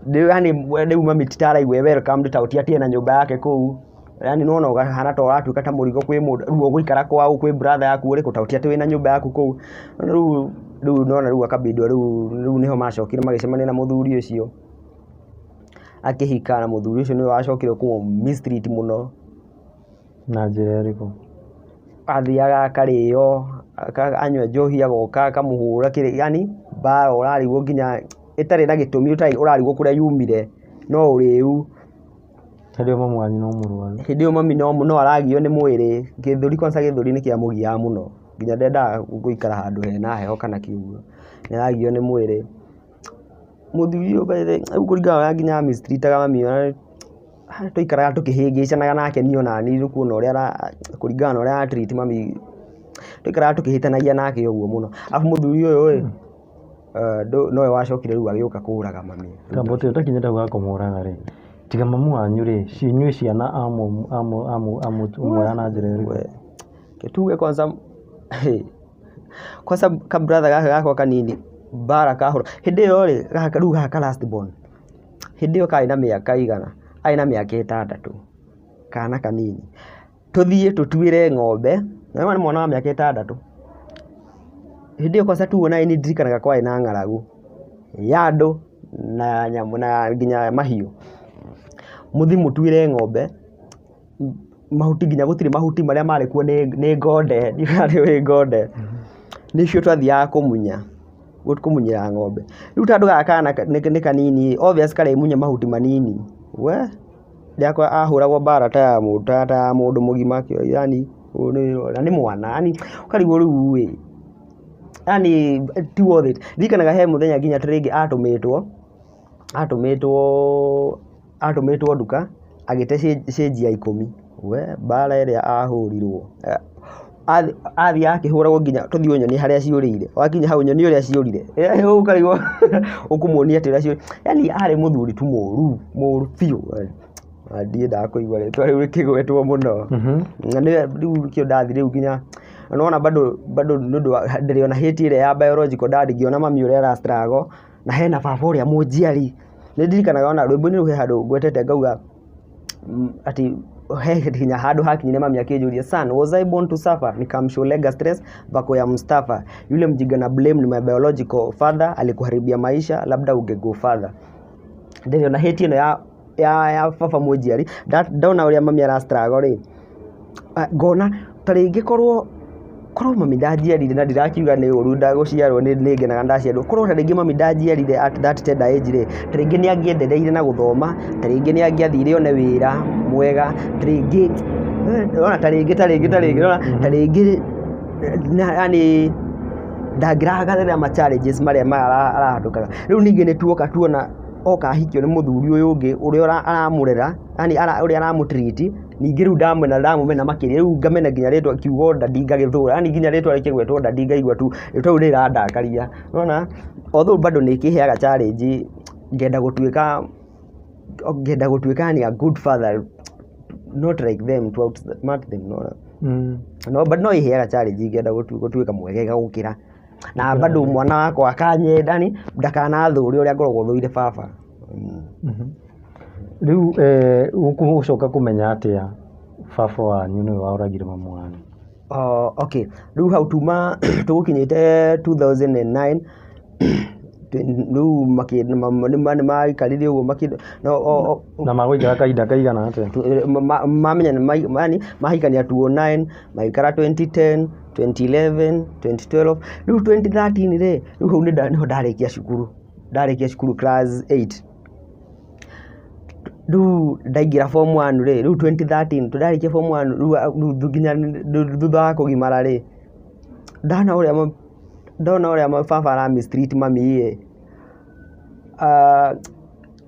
Yani rĩu mami ti ta araigua e welcomed tondũ ti atĩ ena nyũmba yake kũu, yani nĩwona ũkahana ta ũratuĩka ta mũrigo kwĩ mũndũ, rĩu ũgũikara kwao kwĩ brother yaku ũrĩkũ tondũ ti atĩ wĩna nyũmba yaku kũu. Rĩu rĩu nĩwona rĩu akabindwo rĩu rĩu nĩho macokire magĩcemania na mũthuri ũcio, akĩhika na mũthuri ũcio nĩwe wacokire kũmũ mistreat mũno. Na njĩra ĩrĩkũ? Athiaga akarĩo, anyua njohi agoka akamũhũra kĩrĩ, yani mbara ũrarigwo nginya ĩtarĩ na gĩtũmi ũrarigwo kũrĩa yumire no ũrĩu. Hĩndĩ ĩyo mamu wanyu no mũrwaru? Hĩndĩ ĩyo mami no aragio nĩ mwĩrĩ, gĩthũri kwanza gĩthũri nĩ kĩamũgiaga mũno nginya ndendaga gũikara handũ hena heho kana kĩ ũguo, nĩ aragio nĩ mwĩrĩ. Mũthuri ũyũ by the way rĩu kũringana na ũrĩa nginya mistreataga mami twaikaraga tũkĩhĩngĩcanaga nake niĩ ona niĩ rĩu kuona ũrĩa kũringana na ũrĩa ara treat mami, twaikaraga tũkĩhĩtanagia nake ũguo mũno. Arabu mũthuri ũyũ ĩ, nowe wacokire rĩu agĩũka kũraga mami. Tamba ũtakinyĩte hau ha kũmũraga rĩ, tiga mamu wanyu rĩ, inyuĩ ciana amũoya na njĩra ĩrĩkũ? Reke tuge kwanza Kwanza ka brother gaka gakwa kanini mbara kahũra hĩndĩ ĩyo rĩ, gaka rĩu gaka last born, hĩndĩ ĩyo karĩ na mĩaka igana, arĩ na mĩaka 6, kana kanini. Tũthiĩ tũtuĩre ng'ombe, na nĩ mwana wa mĩaka 6. Hĩndĩ ĩyo kwanza tuona nĩ ndirikanaga kwarĩ na ng'aragu ya andũ na nyamũ na nginya mahiũ. Mũthiĩ mũtuĩre ng'ombe mahuti, nginya gũtirĩ mahuti, marĩa marĩ kuo nĩ ngonde, ndiũĩ kana nĩũĩ ngonde, nĩcio twathiaga kũmunya, kũmunyĩra ng'ombe. Rĩu tondũ gaka kana nĩ kanini, obvious karĩmunya mahuti manini, we rĩakwa ahũragwo mbara ta ya mũndũ, ta ya mũndũ mũgima, yani na nĩ mwana, yani ũkarigwo rĩu ĩ, yani ti worth it. Ndirikanaga he mũthenya nginya ta rĩngĩ atũmĩtwo nduka agĩte cĩnji ya 10, we mbara ĩrĩa ahũrirwo, athiĩ akĩhũragwo nginya tũthiĩ ũnyonie harĩa ciũrĩire, wakinya hau nyonie ũrĩa ciũrire, ũkarigwo ũkũmuonia atĩ ũrĩa ciũrire, yani arĩ mũthuri tu mũru, mũru biũ, na ndiendaga kũigua rĩtwa rĩu rĩkĩgwetwo mũno. Na nĩwe rĩu nĩkĩo ndathiĩ rĩu nginya nĩwona bado bado nĩ ũndũ wa ndĩrĩ ona hate ĩrĩa ya biological dad, ngĩona mami ũrĩa ara struggle na hena baba ũrĩa mũnjiari. Nĩ ndirikanaga ona rwĩmbo-inĩ rũu he handũ ngwetete ngauga atĩ he nginya handũ hakinyire mami akĩnjũria, "Son, was I born to suffer?" Nikamshow stress vako ya Mustafa, "Yule mjinga na blame ni my biological father, alikuharibia maisha, labda unge go further." Ndĩrĩ ona hate ĩno ya baba mũnjiari. Ndona ũrĩa mami ara struggle rĩ, ngona ta rĩngĩ korwo mami ndanjiarire, na ndirakiuga nĩ ũru ndagũciarwo, nĩ ngenaga ndaciarwo, korwo ta rĩngĩ mami ndanjiarire at that tender age rĩ, ta rĩngĩ nĩ angĩendereire na gũthoma, ta rĩngĩ nĩ angĩathire one wĩra mwega, ta rĩngĩ ona ta rĩngĩ ta rĩngĩ ta rĩngĩ ona ta rĩngĩ yani ndangĩragerera ma challenges marĩa maya arahatũkaga rĩu. Ningĩ nĩ tuoka tuona oka ahikio nĩ mũthuri ũyũ ũngĩ ũrĩa aramũrera, yani ũrĩa aramũtreat, ningĩ rĩu ndamena, ndamũmena makĩria. Rĩu ngamena nginya rĩtwa kiugo daddy ngagĩthũra, yani nginya rĩtwa rĩkĩgwetwo daddy ngaigua tu rĩtwa rĩu rĩrandakaria. Ũrona, although bado nĩ ĩkĩheaga challenge, ngenda gũtuĩka ni a good father, not like them, to outsmart them, no. No, but no ĩheaga challenge, ngenda gũtuĩka mwegega gũkĩra, na bado mwana wakwa akanyenda, ni ndakanathũre ũrĩa ngoragwo thũire baba. Rĩu ũgũcoka kũmenya atĩa baba wanyu nĩwe waũragire mamu wanyu? Oh, okay, rĩu hau tuma tũgũkinyĩte 2009, rĩu nĩ maikarire ũguo no Na magũikara kahinda kaigana atĩa? Mamenya yani mahikania 2009, magĩikara 2010, 2011, 2012, rĩu 2013 rĩ, rĩu hau nĩho ndarĩkia cukuru, ndarĩkia cukuru class 8, rĩu ndaingĩra form 1 rĩ, rĩu 2013 tũndarĩkia form 1, rĩu nginya thutha wa kũgimara rĩ, ndona ũrĩa baba ara mistreat mami ĩ,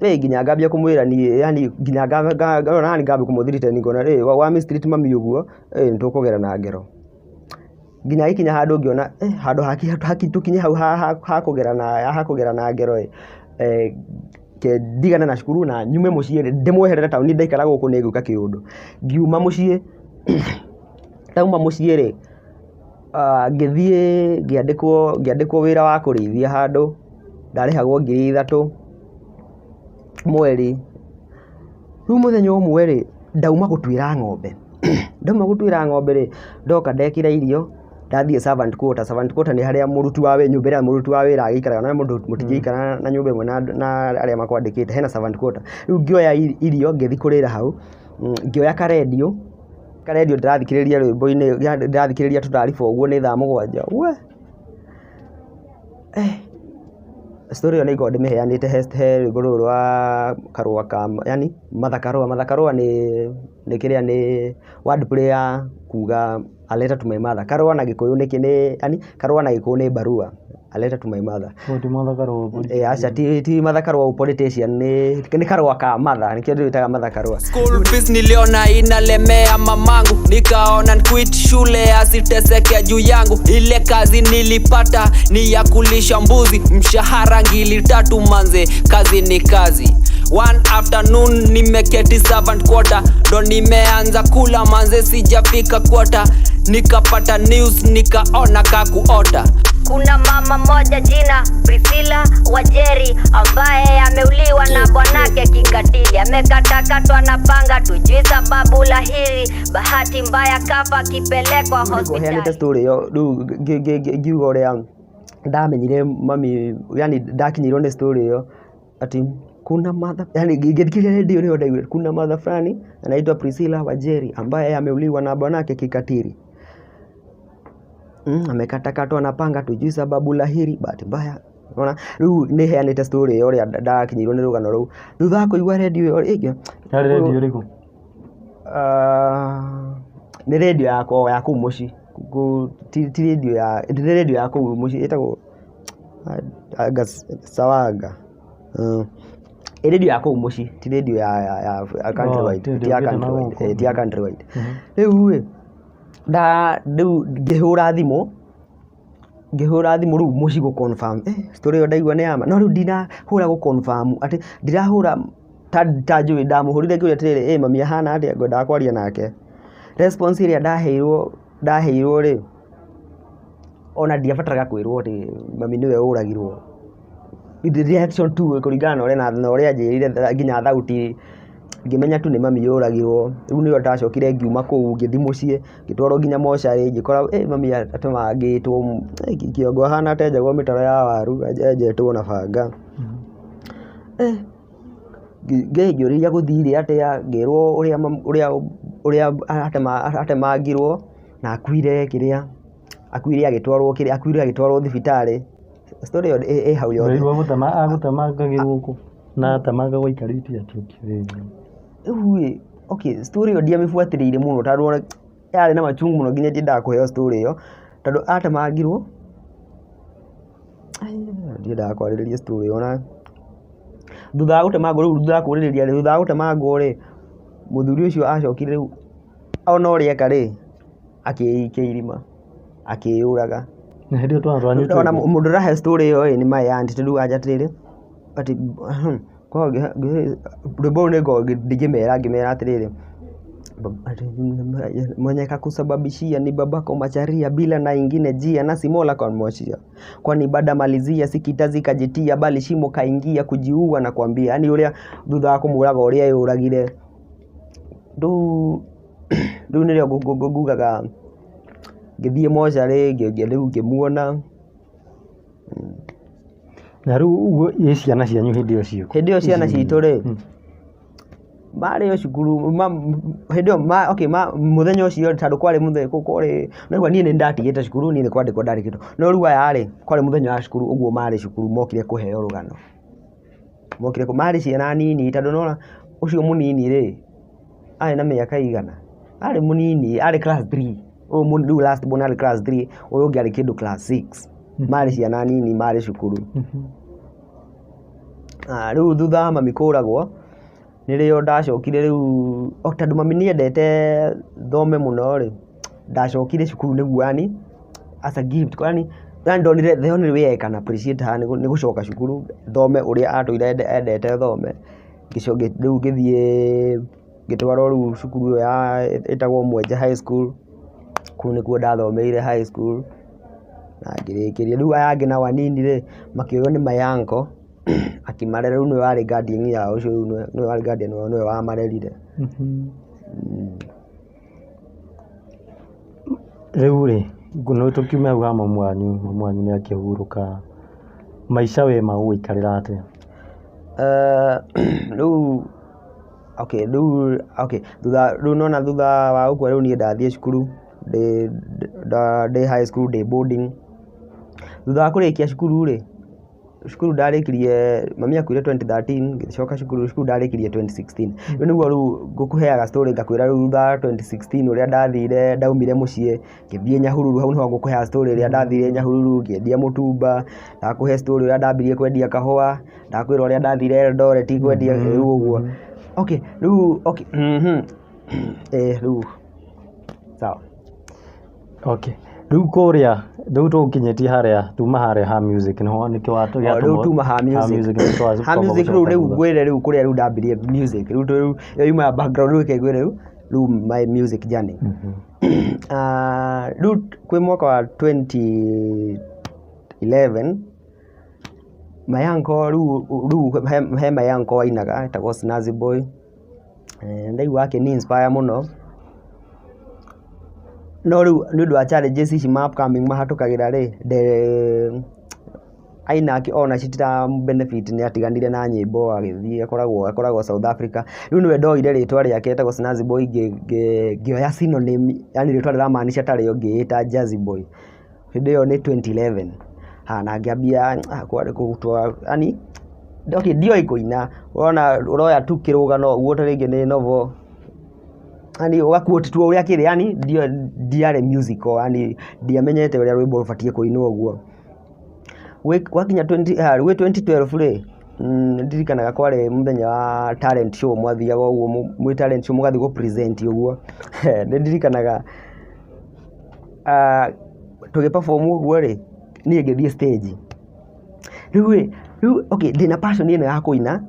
rĩ nginya ngambia kũmwĩra niĩ, yani nginya nani ngambia kũmũthirite, ngona rĩ wa mistreat mami ũguo, nĩ tũkũgera na ngero, nginya gĩkinya handũ ngĩona handũ haki tũkinye hau ha kũgera na ngero ĩ, ke ndigane na cukuru na nyume mũciĩ, ndĩmweherere taũni, ndaikara gũkũ nĩ ngwĩka kĩũndũ. Ngiuma mũciĩ, ndauma mũciĩ rĩ, ngĩthiĩ ngĩandĩkwo wĩra wa kũrĩithia handũ, ndarĩhagwo 3,000 mweri. Rĩu mũthenya ũmwe rĩ, ndauma gũtuĩra ng'ombe, ndauma gũtuĩra ng'ombe rĩ, ndoka ndekĩra irio, ndathiĩ servant quarter. Servant quarter nĩ harĩa mũruti wa wĩra, nyũmba ĩrĩa mũruti wa wĩra agĩikaraga, na mũndũ mũtingĩikara na nyũmba ĩmwe na arĩa makwandĩkĩte, hena servant quarter. Rĩu ngĩoya irio ngĩthiĩ kũrĩra hau, ngĩoya karendio ndĩrathikĩrĩria rwĩmbo-inĩ, ndĩrathikĩrĩria tũtariba ũguo, nĩ thaa 7 we, story ĩyo nĩ ngoragwo ndĩmĩheanĩte he rwĩmbo rũrũ rwa Karũa ka, yani Martha Karũa. Martha Karũa nĩ kĩrĩa, nĩ word play ya kuga "A letter to my mother". Karũa na Gĩkũyũ nĩ nĩ yani karũa na Gĩkũyũ nĩ barua, "A letter to my mother". Ti Martha Karũa? Eh, aca, ti Martha Karũa politician, nĩ Karũa ka Martha, nĩkĩo ndĩwĩtaga Martha Karũa. School fees niliona inalemea mamangu, nikaona quit shule asiteseke juu yangu. Ile kazi nilipata ni ya kulisha mbuzi, mshahara 3,000 manze, kazi ni kazi. One afternoon nimeketi servant quarter, ndo nimeanza kula manze, sijafika quarter. Nikapata news nikaona kakuota. Kuna mama moja jina Priscilla Wajeri ambaye ameuliwa na bwanake kikatili, amekatakatwa na panga, tujui sababu la hili. Bahati mbaya kafa akipelekwa Ngũheanĩte hospitali. Story ĩyo rĩu ngiuga ũrĩa ndamenyire mami, yani ndakinyĩirwo nĩ story ĩyo ati kuna mother, yani ngĩthikĩrĩria redio nĩyo ndaiguire kuna mother fulani anaitwa Priscilla Wajeri ambaye ameuliwa na bwanake kikatili, amekatakatwa na panga, tujui sababu la hili, bahati mbaya. Unaona, rĩu nĩ heanĩte story ĩyo ũrĩa ndakinyĩirwo nĩ rũgano rũu thutha wa kũigua redio ĩyo ĩngĩ. Yarĩ redio ĩrĩkũ? Ah, nĩ redio yakwa ya kũu mũciĩ. Ti redio ya, nĩ redio ya kũu mũciĩ ĩtagwo anga Sawanga. Ĩ redio ya kũu mũciĩ, ti redio ya countrywide. Ti Ti ya redio ũkĩte na countrywide. gũkũ. Eh, ti ya countrywide. Rĩu ĩ nda rĩu ngĩhũra thimũ rĩu mũciĩ gũ confirm, story ĩyo ndaigua nĩ yama, no rĩu ndinahũra gũ confirm atĩ ndirahũra ta njũĩ ndamũhũrire ngĩũria atĩrĩrĩ, mami ahana atĩa, ngwendaga kwaria nake. Response ĩrĩa ndaheirwo rĩ, ona ndiabataraga kwĩrwo atĩ mami nĩwe ũragirwo. The reaction tu kũringana na ũrĩa anjĩrire, nginya thauti ngĩmenya tu nĩ mami ũragirwo. Rĩu nĩrĩo ndacokire ngiuma kũu, ngĩthiĩ mũciĩ, ngĩtwarwo nginya mocarĩ, ngĩkora mami atemangĩtwo kĩongo, ahana ta enjagwo mĩtaro ya waru, enjetwo na banga. Ngĩũria gũthire atĩa, ngĩrwo ũrĩa atemangirwo na akuire kĩrĩa, akuire agĩtwarwo kĩrĩa, akuire agĩtwarwo thibitarĩ. Story ĩyo ĩ hau yothe. Ũraigua gũtema agũtemangagĩrwo kũ na atemangagwo aikarĩte atĩa ũkĩrĩria? Rĩu ĩ, okay, story ĩyo ndiamĩbuatĩrĩire mũno tondũ ona yarĩ na machungu mũno, nginya ndiendaga kũheo story ĩyo tondũ atemangirwo, ndiendaga kwarĩrĩria story ĩyo. Ona thutha wa gũtemangwo rĩu, thutha wa kũrĩrĩria rĩ, thutha wa gũtemangwo rĩ, mũthuri ũcio acokire rĩu ona ũrĩa eka rĩ, akĩikia irima, akĩyũraga. Na hĩndĩ ĩyo twana twanyu Ona twĩkũ? mũndũ ũrahe story ĩyo ĩ nĩ my aunt, tondũ anja atĩrĩrĩ atĩ rwĩmbo rũu nĩngorwo ngĩmera atĩrĩrĩ, atĩ mwenye kakusababishia ni babako Macharia, bila na ingine jia na si Mola kamwachia, kwani baada malizia si kitazi kajitia, bali shimo kaingia kujiua na kwambia, yani ũrĩa thutha wa kũmũraga ũrĩa eyũragire. Rĩu nĩrĩo ngugaga ngĩthiĩ mocarĩ, rĩu ngĩmuona. Na rĩu ũguo ĩ ciana cianyu hĩndĩ ĩyo ciĩkũ? Hĩndĩ ĩyo ciana citũ rĩ, marĩ o cukuru hĩndĩ ĩyo okay, mũthenya ũcio tondũ kwarĩ mũthenya kwarĩ nĩgua niĩ nĩ ndatigĩte cukuru, niĩ nĩ kwandĩkwo ndandĩkĩtwo, no rĩu aya rĩ, kwarĩ mũthenya wa cukuru ũguo marĩ cukuru, mokire kũheo rũgano, mokire marĩ ciana nini tondũ nĩwona ũcio mũnini rĩ, arĩ na mĩaka igana, arĩ mũnini, arĩ class 3, ũyũ rĩu last born arĩ class 3, ũyũ ũngĩ arĩ kĩndũ class 6, marĩ ciana nini marĩ cukuru. Ah, rĩu thutha wa mami kũragwo nĩrĩo ndacokire rĩu o tondũ mami nĩendete thome mũno rĩ, ndacokire cukuru nĩguo yani as a gift, yani ndonire the only way I can appreciate her nĩ gũcoka cukuru thome ũrĩa atũire endete thome. Rĩu ngĩthiĩ ngĩtwarwo rĩu cukuru ĩyo ya ĩtagwo Mwenja High School, kũu nĩkuo ndathomeire high school na ngĩrĩkĩria. Rĩu aya angĩ nao anini rĩ, makĩoywo nĩ my uncle akĩmarera, rĩu nĩwe warĩ guardian yao, ũcio rĩu nĩwe warĩ guardian wao, nĩwe wamarerire. Rĩu rĩ, no tũkiume hau ha mamu wanyu, mamu wanyu nĩ akĩhurũka, maica we magũgũikarĩra atĩa? Rĩu okay, rĩu okay, thutha rĩu nona thutha wa gũkua rĩu niĩ ndathiĩ cukuru ndĩ high school, ndĩ boarding. Thutha wa kũrĩkia cukuru rĩ, cukuru ndarĩkirie, mami akuire 2013, ngĩcoka cukuru, cukuru ndarĩkirie 2016. Rĩu nĩguo rĩu ngũkũheaga story ngakwĩra rĩu thutha wa 2016 ũrĩa ndathire, ndaumire mũciĩ ngĩthiĩ Nyahururu, hau nĩho ngũkũheaga story ĩrĩa ndathire Nyahururu ngĩendia mũtumba, ndakũhe story ũrĩa ndambirie kwendia kahũa, ndakwĩra ũrĩa ndathire Eldoret kwendia, rĩu ũguo. Okay, rĩu okay, rĩu sawa. Okay. Rĩu kũrĩa rĩu tũgũkinyĩtie harĩa tuma harĩa ha music nĩho nĩkĩo O, rĩu tuma ha music, ha music rĩu rĩu ngwĩre rĩu kũrĩa rĩu ndambirie music, rĩu ĩyo yuma ya background, rĩu reke ngwĩre rĩu my music journey. Rĩu kwĩ mwaka wa 2011 my uncle rĩu he my uncle wainaga etagwo Snazzy Boy. Ndaigua akĩni inspire mũno, no rĩu nĩ ũndũ wa challenges ici ma upcoming mahatũkagĩra rĩ, aina ona citira benefit, nĩ atiganire na nyĩmbo agĩthiĩ akoragwo South Africa. Rĩu nĩwe ndoire rĩtwa rĩake etagwo Snazzy Boy, ngĩoya synonym, yani rĩtwa rĩramaanisha tarĩo, ngĩĩta Jazzy Boy. Hĩndĩ ĩyo nĩ 2011. Ha, na ngĩambia kũrutwo, yani okay, ndioĩ kũina, ũrona ũroya tu kĩrũgano ũguo, ta rĩngĩ nĩ novel, yani ũgaquote tu ũrĩa kĩrĩ, yani ndiarĩ musical, yani ndiamenyete ũrĩa rwĩmbo rũbatiĩ kũinwo ũguo. Gwakinya 20 gwĩ 2012 rĩ, ndirikanaga kwarĩ mũthenya wa talent show, mwathiaga ũguo mwĩ talent show mũgathiĩ gũ present ũguo. Nĩ ndirikanaga tũgĩ perform ũguo rĩ, niĩ ngĩthiĩ stage. Rĩu ĩ, rĩu okay, ndĩna passion ĩno ya kũina,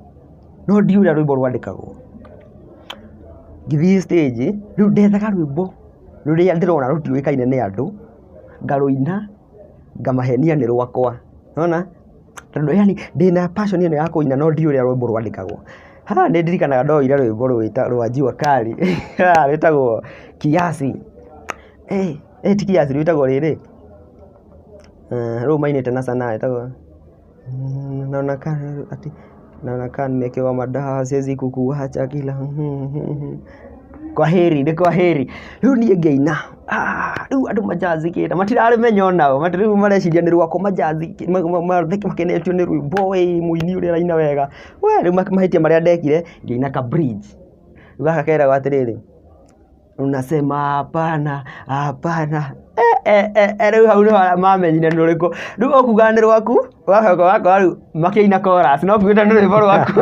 no ndiũĩ ũrĩa rwĩmbo rwandĩkagwo. Ngĩthiĩ stage, rĩu ndethaga rwĩmbo rũrĩa ndĩrona rũtiũĩkaine nĩ andũ, ngarũina, ngamahenia nĩ rwakwa. Nĩwona? Tondũ yani ndĩna passion ĩno ya kũina, no ndiũĩ ũrĩa rwĩmbo rwandĩkagwo. Haha nĩ ndirikanaga ndoire rwĩmbo rwa Jua Kali rwĩtagwo Kiasi. Ti Kiasi, rwĩtagwo rĩrĩ, rũu mainĩte na Sanaa, rwĩtagwo naona ka ati naona ka nimewekewa madawa, siwezi kukuacha kila kwaheri, nĩ kwaheri. Rĩu niĩ ngĩina, rĩu andũ manjazikĩte, matirarĩmenya onao, rĩu mareciria nĩ rwakwa, makenetio nĩ rwĩmbo, ĩ mũini ũrĩa araina wega. We rĩu mahĩtia marĩa ndekire, ngĩina ka bridge. Rĩu gaka keragwo atĩrĩrĩ, unasema hapana hapana, rĩu hau nĩho mamenyire nĩ rũrĩkũ. Rĩu ũkugaga nĩ rwaku, ũgacoka ũgakora rĩu makĩina chorus, no kuugĩte nĩ rwĩmbo rwaku.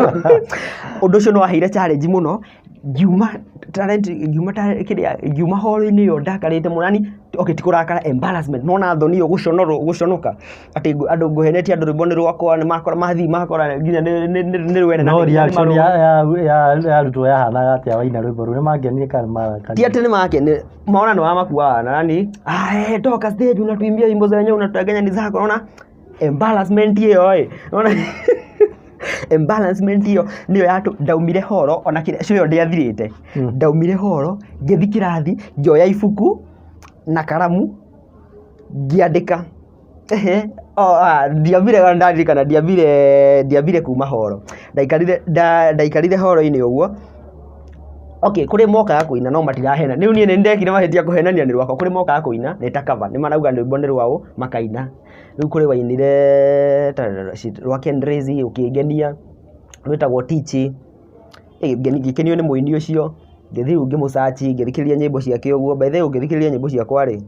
Ũndũ ũcio nĩ waheire challenge mũno, ngiuma talent, ngiuma kĩrĩa, ngiuma hall-inĩ ĩyo ndakarĩte mũno, yani okay, ti kũrakara, embarrassment, nĩwona thoni ĩyo, gũconorwo, gũconoka atĩ andũ ngũhenetie andũ rwĩmbo nĩ rwakwa, nĩ makora mathiĩ makora nginya nĩ rwene. No reaction ya arutwo yahanaga atĩa waina rwĩmbo rũu? Nĩ mangenire kana nĩ marakarire? Ti atĩ nĩ makenire, maona nĩ wamakuaga na yani, toka stage, unatuimbia wimbo za wenyewe, unatudanganya ni zako. Unaona embarrassment ĩyo ĩ, unaona embarrassment ĩyo nĩyo yatũ ndaumire horo, ona kĩrĩa show ĩyo ndĩathirĩte. Ndaumire horo, ngĩthiĩ kĩrathi, ngĩoya ibuku na karamu, ngĩandĩka. Ehe, ndiambire, ndarikana ndiambire kuma horo, ndaikarire horo-inĩ ũguo. Okay, kũrĩ mokaga kũina no matirahena. Rĩu niĩ nĩ ndekire mahĩtia kũhenania nĩ rwakwa. Kũrĩ mokaga kũina nĩ ta cover, nĩ marauga rwĩmbo nĩ rwao, makaina. Rĩu kũrĩ wainire ta rwa Ken Razy ũkĩngenia, rwĩtagwo Tichi. Ngĩkenio nĩ mũini ũcio, ngĩthiĩ rĩu ngĩmũ-search, ngĩthikĩrĩria nyĩmbo ciake ũguo. By the way, ũngĩthikĩrĩria nyĩmbo ciakwa rĩ,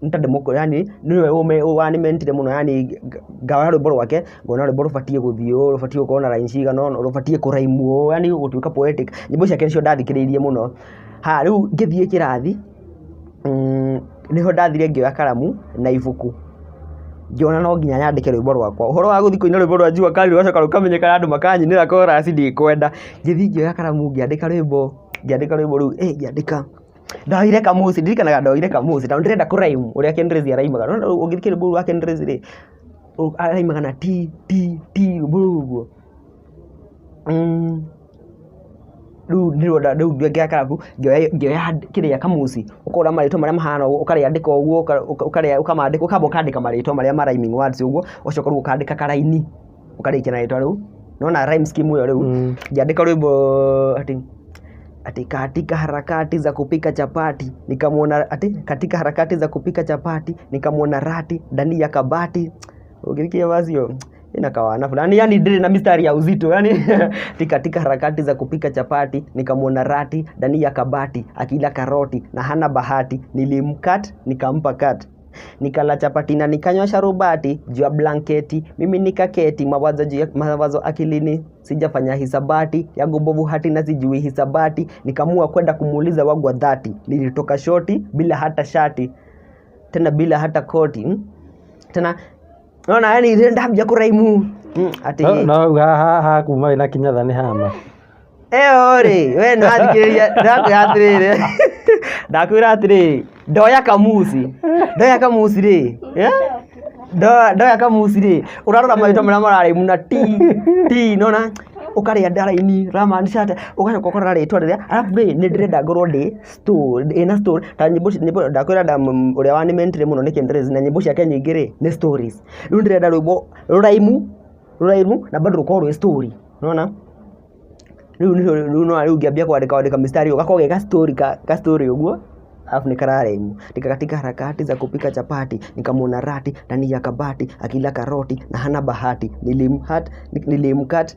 nĩ ta yani nĩwe wanimentire mũno, yani ngaoya rwĩmbo rwake, ngona rwĩmbo rũbatiĩ gũthiĩ ũũ, rũbatiĩ gũkorwo na line cigana ũna, rũbatiĩ kũrhyme ũũ, yani gũtuĩka poetic. Nyĩmbo ciake nĩcio ndathikĩrĩirie mũno. Ha rĩu ngĩthiĩ kĩrathi, nĩho ndathire ngĩoya karamu na ibuku, ngĩona no nginya nyandĩke rwĩmbo rwakwa. Ũhoro wa gũthiĩ kũina rwĩmbo rwa Jua Kali rũgacoka rũkamenyekana, andũ makanyinĩra chorus, ndikwenda. Ngĩthiĩ ngĩoya karamu, ngĩandĩka rwĩmbo, ngĩandĩka rwĩmbo rũu, ngĩandĩka. Ndoire kamusi, ndirikanaga ndoire kamusi tondũ ndĩrenda kũrhyme ũrĩa Ken Razy araimaga. Nĩwona ũngĩthikĩrĩria rwĩmbo rũu rwa Ken Razy rĩ, araimaga na ti ti ti, rwĩmbo rũu ũguo. Rĩu nĩruo rĩu ngĩoya karamu, ngĩoya kĩrĩa kamuci, ũkona marĩtwa marĩa mahana ũguo, ũkarĩandĩka ũguo, ũkamandĩka, ũkamba ũkandĩka marĩtwa marĩa ma rhyming words ũguo, ũgacoka rĩu ũkandĩka karaini, ũkarĩkia na rĩtwa rĩu. Nĩwona rhyme scheme ĩyo rĩu? Ngĩandĩka rwĩmbo atĩ katika harakati za kupika chapati nikamwona, ati katika harakati za kupika chapati nikamwona rati ndani ya kabati. Ũngĩthikĩrĩria verse ĩyo ĩna kawana fulani, yani ndĩrĩ na mistari ya uzito, yani ati katika harakati za kupika chapati nikamwona rati ndani ya kabati akila karoti na hana bahati, nilimkat nikampa kat, nikala chapati na nikanywa sharubati juu ya blanketi, mimi nikaketi, mawazo juu ya mawazo akilini, sijafanya hisabati yangu bovu hati na sijui hisabati, nikamua kwenda kumuuliza wangu wa dhati, nilitoka shoti bila hata shati, tena bila hata koti, Tena naona yani ndambia kuraimu, ati No haha kuma wĩna kinyatha nĩ hama. Ĩyo rĩ, we nĩwathikĩrĩria, ndakwĩra atĩrĩrĩ, ndakwĩra atĩrĩrĩ, ndoya kamuci, ndoya kamuci rĩ, eh? Ndoya kamuci rĩ, ũrarora marĩtwa marĩa mararaimu na T, T, nĩwona ũkarĩa ndaraini, ũramaanisha atĩa, ũgacoka ũkarora rĩtwa rĩrĩa, arabu rĩ, nĩ ndĩrenda ngorwo ndĩ story, ĩna story, ta nyĩmbo nyĩmbo ndakwĩra ũrĩa wanimentire mũno nĩ Ken Rezi, na nyĩmbo ciake nyingĩ rĩ, nĩ stories. Rĩu ndĩrenda rwĩmbo rũraimu, rũraimu na bado rũkorwo rwĩ story, nĩwona? Rĩu nĩho rĩu no rĩu ngĩambia kwandĩka kwandĩka mistari gakorwo ge ka story ka story ũguo, alafu nĩ kararaimu. Katika harakati za kupika chapati nikamwona rati ndani ya kabati akila karoti na hana bahati, nilimhat nilimkat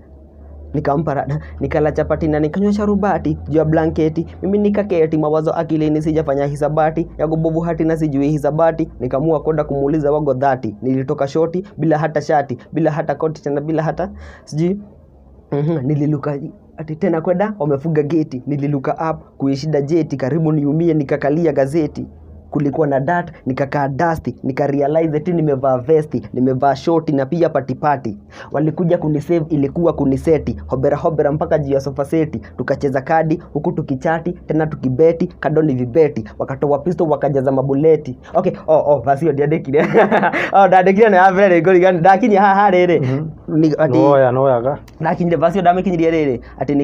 nikampa nikala chapati na nikanywa sharubati juu ya blanketi, mimi nikaketi, mawazo akilini, sijafanya hisabati ya kubovu hati na sijui hisabati, nikamua kwenda kumuuliza wago dhati, nilitoka shoti bila hata shati bila hata koti tena bila hata sijui. Nililuka ati tena kwenda wamefunga geti, nililuka up kuishinda jeti, karibu niumie, nikakalia gazeti, kulikuwa na dat, nikakaa dasti, nikarealize ati nimevaa vesti, nimevaa shoti na pia patipati. Walikuja kunisave, ilikuwa kuniseti, hobera hobera mpaka juu ya sofa seti, tukacheza kadi huku tukichati tena tukibeti, kado ni vibeti, wakatoa pistol wakajaza mabuleti. Okay, oh, basi hiyo ndiandĩkire. Oh, ndandĩkire na ya mbere ngũringana ndakinyia haha rĩrĩ. Ni ati Noya noyaga. Ndakinyire basi ndamikinyirie rĩrĩ ati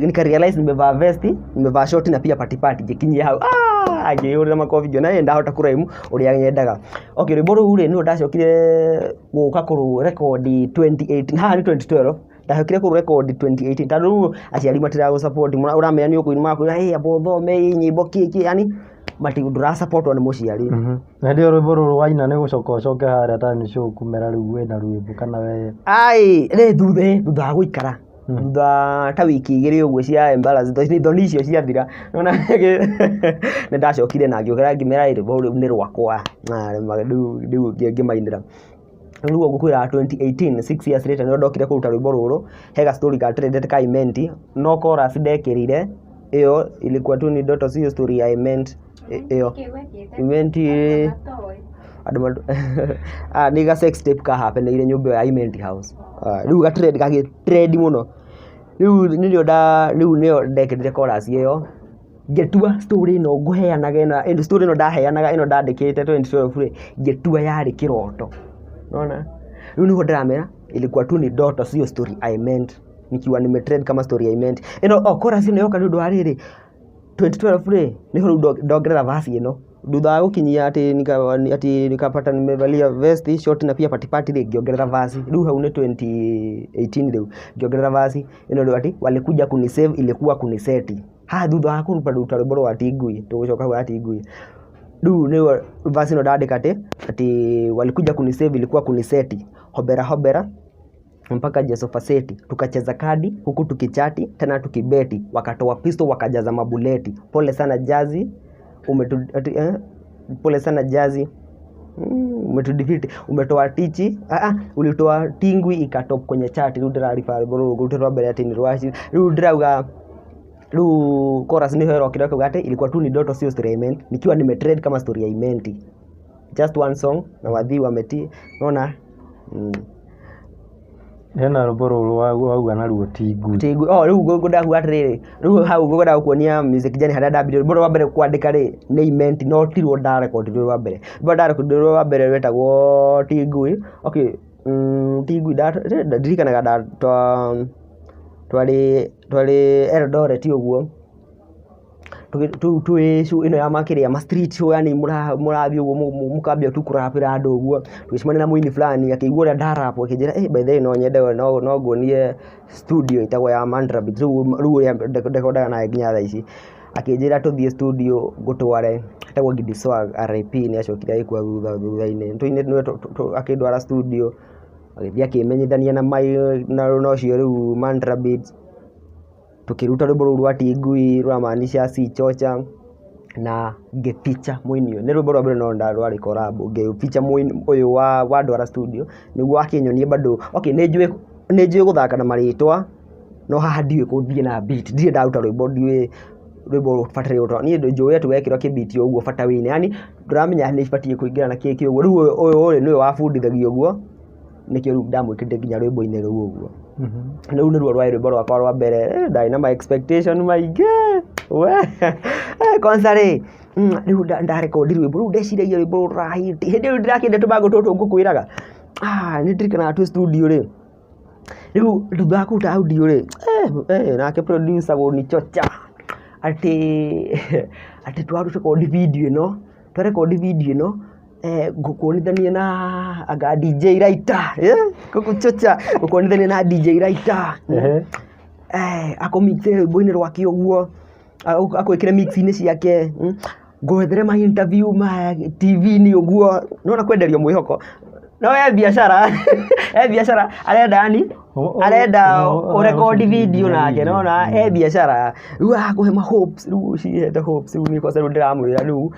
nika realize nimevaa vesti, nimevaa shoti na pia patipati, ngĩkinyia hau, ah, ngĩhũrĩra makobi ngĩona ĩ ndahota kũraimu ũrĩa nyendaga. Okay, rwĩmbo rũu rĩ nĩruo ndacokire gũka kũrũ-rekondi 2018, haha nĩ 2012, ndacokire kũrũ-rekondi 2018 tondũ rĩu aciari matiragũ-support, ũramenya nĩ ũkũina magakwĩra ĩ amba ũthome ĩ nyĩmbo kĩ kĩ, yani ndũrasupportwo nĩ mũciari. Na hĩndĩ ĩyo rwĩmbo rũrũ waina nĩ gũcoka ũcoke harĩa talent show kũmera rĩu wĩna rwĩmbo kana we? Ai, rĩ thutha wa gũikara thutha ta wiki igĩrĩ ũguo cia embarrass, thoni icio ciathira, nĩwona nĩ ndacokire na ngĩũkĩra ngĩmera rwĩmbo rũu nĩ rwakwa, na rĩu ngĩmainĩra. Rĩu ũguo ngũkwĩra 2018, 6 years later nĩrĩo ndokire kũruta rwĩmbo rũrũ, he ga story ga trended ka Imenti, no chorus ndekĩrire, ĩyo ilikuwa tu ni ndoto sio story ya Imenti, ĩyo Imenti andũ nĩ ga sex tape kahapenĩire nyũmba ĩyo ya Imenti House. Rĩu ga trend gagĩ trend mũno, rĩu nĩrĩo rĩu nĩyo ndekĩrire chorus ĩyo, ngĩtua story ĩno ngũheanaga ĩno story ĩno ndaheanaga ĩno ndandĩkĩte 2012 rĩ, ngĩtua yarĩ kĩroto, unaona? Rĩu nĩguo ndĩramera ilikuwa tu ni ndoto sio story I meant, nikiwa nimetrend kama story I meant. Ĩno oh, chorus ĩno yoka nĩ ũndũ wa rĩrĩ 2012 rĩ nĩho rĩu ndongerera verse ĩno thutha wa gũkinyia ati nikapata nimevalia vesti short na pia patipati rĩ ngĩongerera verse rĩu hau nĩ 2018 rĩu ngĩongerera verse ĩno rĩu ati walikuja kunisave ilikuwa kuniseti. Haha thutha wa kũruta rwĩmbo rwa Tingui, tũgũcoka hau Tingui, rĩu nĩyo verse ĩno ndandĩka ati walikuja kunisave ilikuwa kuniseti, hobera hobera mpaka sofa seti, tukacheza kadi huku tukichati tena tukibeti, wakatoa pistol wakajaza mabuleti, pole sana jazi pole sana jazi umetudefeat, umetoa tichi ulitoa Tingui ikatop kwenye chart. Rĩu ndĩrariba rwĩmbo rũrũ ngũrute rwa mbere atĩ nĩ rwa rĩu ndĩrauga rĩu chorus nĩho ĩrokire ĩkauga atĩ ilikuwa tu ni ndoto sio story ya Imenti, nikiwa nimetrend kama story ya Imenti, just one song na wadhi wameti, unaona. Hena rwĩmbo rũrũ wauga naruo Tingui. Tingui, oh rĩu ngũndaga kuga atĩrĩrĩ, rĩu hau ngũndaga gũkuonia music journey harĩa ndambirie. Rwĩmbo rwa mbere kwandĩka rĩ nĩ Imenti, no tiruo ndarekondire rwĩ rwa mbere. Rwĩmbo ndarekondire rwĩ rwa mbere rwetagwo Tingui. Okay, Tingui ndirikanaga twarĩ Eldoret ũguo, twĩ show ĩno ya makĩrĩa ma street show, yani mũrathiĩ ũguo mũkambia tu kũrapĩra andũ ũguo, tũgĩcemania na mũini fulani akĩigua ũrĩa ndarap akĩnjĩra eh by the way no nyende no nguonie studio ĩtagwo ya Mandra Beat, rĩu ũrĩa ndekondaga naye nginya thaa ici, akĩnjĩra tũthiĩ studio ngũtware, etagwo Gidi Swag RIP, nĩ acokire agĩkua thutha-inĩ, akĩndwara studio agĩthiĩ akĩmenyithania na ũcio rĩu Mandra Beat, tũkĩruta rwĩmbo rũu rwa Tingui rũramaanisha si chocha, na ngĩficha mũini ũyũ, nĩ rwĩmbo rwa mbere no rwarĩ collab, ngĩficha mũini ũyũ wa ndwara studio nĩguo akĩnyonie bado okay nĩ njũĩ gũthaka na marĩtwa, no haha ndiũĩ gũthiĩ na beat, ndirĩ ndaruta rwĩmbo ndiũĩ rwĩmbo rũbataire gũtwarwo, niĩ njũĩ atĩ wekĩrwo kĩbiti ũguo bata wĩine, yani ndũramenya nĩ ibatiĩ kũingĩra na kĩĩ ũguo, rĩu ũyũ rĩ nĩwe wabundithagia ũguo. Nĩkĩo rĩu ndamwĩkĩrire nginya rwĩmbo-inĩ rũu ũguo. Rĩu nĩruo rwarĩ rwĩmbo rwakwa rwa mbere. Ndarĩ na ma expectation maingĩ we. Kwanza rĩ, rĩu ndarekondi rwĩmbo rũu, ndeciragia rwĩmbo rũrũ rũrahit. Hĩndĩ ĩyo ndĩrakĩenda tũbango tũtũ ngũkwĩraga. Nĩ ndirikanaga twĩ studio rĩ, rĩu thutha wa kũruta audio rĩ, nake producer gũnichocha atĩ twarekondi video ĩno, twarekondi video ĩno, ngũkuonithania na anga DJ Writer, gũkũchocha ngũkuonithania na DJ Writer. Akũmixĩre rwĩmbo-inĩ rwake ũguo, akwĩkĩre mix-inĩ ciake, ngwethere ma interview ma TV-inĩ ũguo. Nĩwona kwenderio mwĩhoko no e biacara, e biacara arenda, yani arenda ũrekondi video nake, nona e biacara rĩu arakũhe ma hopes. Rĩu cihete hopes. Rĩu niĩ kwanza rĩu ndĩramwĩra rĩu,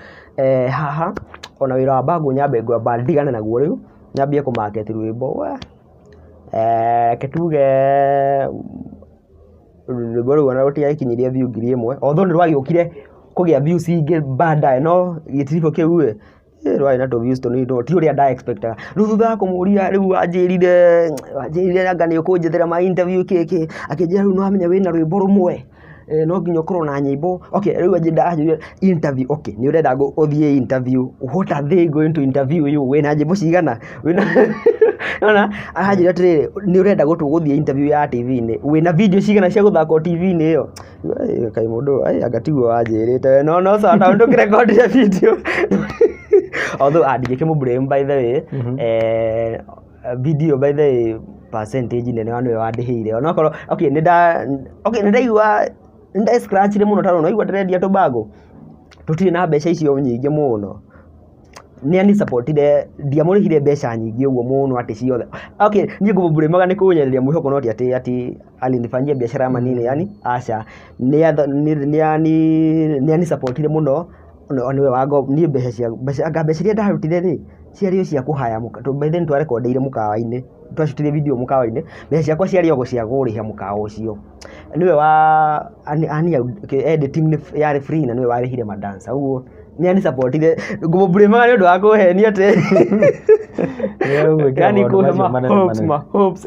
haha ona wĩra wa bango nyambe ngwamba ndigane naguo, rĩu nyambie kũmarket rwĩmbo we. Reke tuge rwĩmbo rũu ona rũtiakinyirie view 1,000, although nĩ rwagĩũkire kũgĩa views ingĩ baadaye, no gĩtiribũ kĩu ĩ rwarĩ na tũ views tũnini ti ũrĩa nda expectaga. Rĩu thutha wa kũmũria, rĩu wanjĩrire anga nĩ ũkũnjethera ma interview kĩ, akĩnjĩra rĩu nĩwamenya wĩna rwĩmbo rũmwe, no nginya ũkorwo na nyĩmbo. Okay, rĩu anjĩra interview, okay, nĩ ũrenda ũthiĩ interview, what are they going to interview you? Wĩna nyĩmbo cigana? Wĩna nona aranjĩra atĩrĩrĩ, nĩ ũrenda gũthiĩ interview ya TV-inĩ, wĩna video cigana cia gũthakwo TV-inĩ ĩyo? Kaĩ mũndũ anga tiguo wanjĩrĩte we? No sawa, tondũ ndũkĩrekondire video. Although ndingĩkĩmũ blame, by the way. Video, by the way, percentage nene wa nĩwe wandĩhĩire, onokorwo okay nĩ nda okay nĩ ndaigua nĩ nda scratchire mũno, tondũ naigua ndĩrendia tũbango tũtirĩ na mbeca icio nyingĩ mũno. Nĩ anisupportire, ndiamũrĩhire mbeca nyingĩ ũguo mũno atĩ ciothe. Okay, niĩ ngũmũblame nĩ kũnyenderia mwĩhoko, no ti atĩ alinifanyia biashara manini, yani aca. Nĩ anisupportire mũno, nĩwe wango niĩ mbeca cia mbeca, anga mbeca iria ndarutire rĩ, ciarĩ o cia kũhaya. By then twarekondeire mũkawa-inĩ, twacutire video mũkawa-inĩ, mbeca ciakwa ciarĩ o cia kũrĩha mũkawa ũcio. Nĩwe wa ani editing nĩ yarĩ free, na nĩwe warĩhire madancer, ũguo nĩ anisupportire. Ngũmũblame nĩ ũndũ wa kũhenia atĩ yani kũhe ma hopes, ma hopes.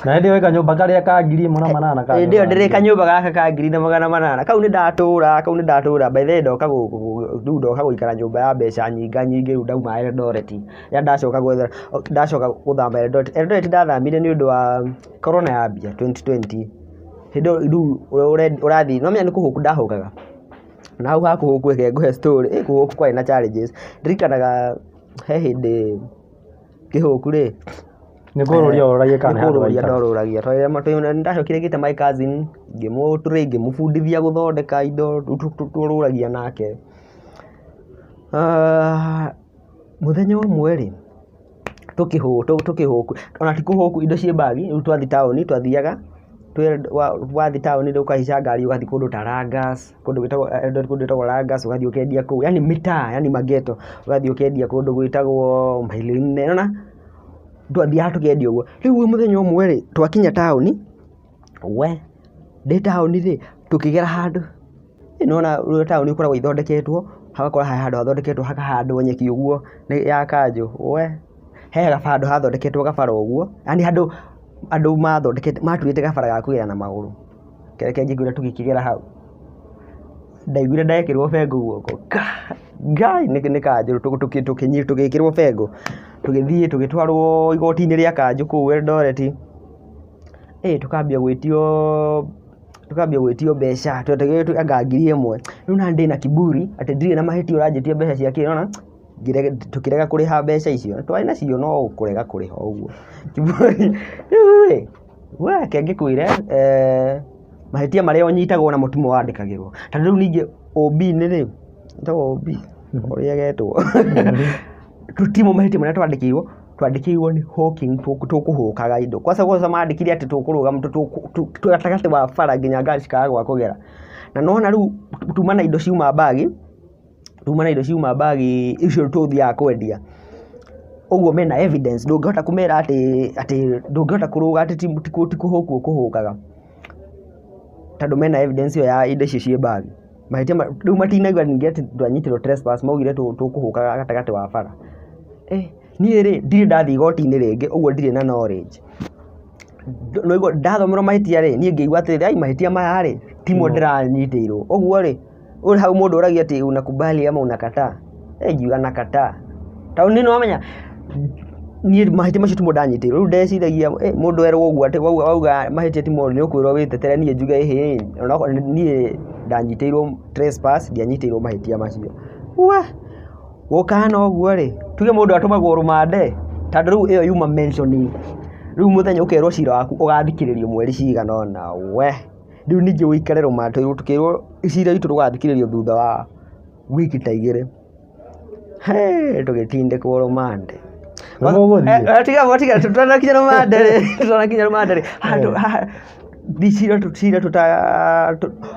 Na hĩndĩ ĩyo kanyũmba karĩa ka 1,800 ka Hĩndĩ ĩyo ndĩrĩ kanyũmba gaka ka 1,800, kau nĩ ndatũra, kau nĩ ndatũra. By the way, ndoka gũkũ rĩu, ndoka gũikara nyũmba ya mbeca nyinga nyingĩ. Rĩu ndauma Eldoret, rĩrĩa ndacoka gwetha, ndacoka gũthama Eldoret, Eldoret ndathamire nĩ ũndũ wa corona yambia 2020. Hĩndĩ ĩyo rĩu ũrathiĩ no menya nĩ kũhũku ndahũkaga na hau hakũhũku. Reke ngũhe story. Kũhũku kwarĩ na challenges. Ndirikanaga he hĩndĩ kĩhũku rĩ, Nĩ kũrũria ũroragia kana nĩ nĩ handũ kũrũria waikara? Ndorũragia ndacokire ngĩta my cousin, ngĩmũtrain, ngĩmũbundithia gũthondeka indo, rĩu tũrũragia nake. Mũthenya ũmwe rĩ, tũkĩhũku, ona ti kũhũku, indo ciĩ bagi. Rĩu twathiĩ taũni, twathiaga wathiĩ taũni rĩ, ũkahaica ngari ũgathiĩ kũndũ ta Langas, kũndũ gwĩtagwo Eldoret, kũndũ gwĩtagwo Langas, ũgathiĩ ũkendia kũu, yani mĩtaa, yani mageto, ũgathiĩ ũkendia kũndũ gwĩtagwo Maili Nne, nĩwona twathiaga tũkendia ũguo. Rĩu mũthenya ũmwe rĩ, twakinya taũni, we ndĩ taũni rĩ, tũkĩgera handũ, nĩwona ũrĩa taũni ĩkoragwo ithondeketwo, hagakorwo he handũ hathondeketwo hakahandwo nyeki ũguo ya kanjũ. We he handũ hathondeketwo gabara ũguo, yani handũ andũ mathondekete, maturĩte gabara ga kũgera na magũrũ. Reke ngĩkwĩre, tũgĩkĩgera hau, ndaiguire ndekĩrwo bengo guoko ka ngai nĩ kanjũ. Tũgĩkĩrwo bengo, tũgĩthiĩ tũgĩtwarwo igoti-inĩ rĩa kanjũ kũu Eldoret. Tũkambia gwĩtio mbeca, twetagĩrĩtwo anga 1,000. Rĩu na ndĩna kiburi atĩ ndirĩ na mahĩtia, ũranjĩtia mbeca cia kĩ? Nĩwona tũkĩrega kũrĩha mbeca icio twarĩ nacio, no kũrega kũrĩha ũguo kiburi. Rĩu rĩ, we reke ngĩkwĩre, mahĩtia marĩa ũnyitagwo namo timo wandĩkagĩrwo. Tondũ rĩu ningĩ OB-inĩ rĩ, ĩtagwo OB ũrĩa ĩgetwo, timo mahĩtia marĩa twandĩkĩirwo nĩ hawking, tũkũhũkaga indo. Kwanza kwanza mandĩkire atĩ tũkũrũgama twĩ gatagatĩ wa bara nginya ngari cikaga gwa kũgera. Na nona rĩu tuma na indo ciuma bagi, tuma na indo ciuma bagi icio tũthiaga kwendia ũguo, mena evidence, ndũngĩhota kũmera atĩ ndũngĩhota kũrũga atĩ ti kũhũkwo ũkũhũkaga, tondũ mena evidence ĩyo ya indo icio ciĩ bagi. Mahĩtia rĩu matinaigua ningĩ atĩ twanyitirwo trespass, maugire tũkũhũkaga gatagatĩ wa bara. Niĩ rĩ ndirĩ ndathiĩ igoti-inĩ rĩngĩ ũguo ndirĩ na knowledge. Nĩguo ndathomerwo mahĩtia rĩ, niĩ ngĩigua atĩrĩrĩ, ai mahĩtia maya rĩ timo ndĩranyitĩirwo. Ũguo rĩ, ũrĩ hau mũndũ ũragia atĩ unakubali ama unakataa. Ngiuga nakataa. Tondũ niĩ nĩwamenya niĩ mahĩtia macio timo ndanyitĩirwo. Rĩu ndeciragia mũndũ erwo ũguo atĩ wauga mahĩtia timo nĩ ũkwĩrwo wĩtetere niĩ njuge ĩhĩ onokorwo niĩ ndanyitĩirwo trespass ndianyitĩirwo mahĩtia macio. Wah! Gũkahana ũguo rĩ, tuge mũndũ atũmagwo rũmande tondũ rĩu ĩyo yuma mentioning. Rĩu mũthenya ũkerwo cira waku ũgathikĩrĩrio mweri cigana ũna we. Rĩu ningĩ ũikare rũmande tũkĩrwo cira witũ ndũgathikĩrĩrio thutha wa wiki ta igĩrĩ. Hee tũgĩtindĩkwo rũmande. Nĩmũgũthiĩ? Tiga tiga tũtanakinya rũmande rĩ, tũtanakinya rũmande rĩ, haha cira cira tũta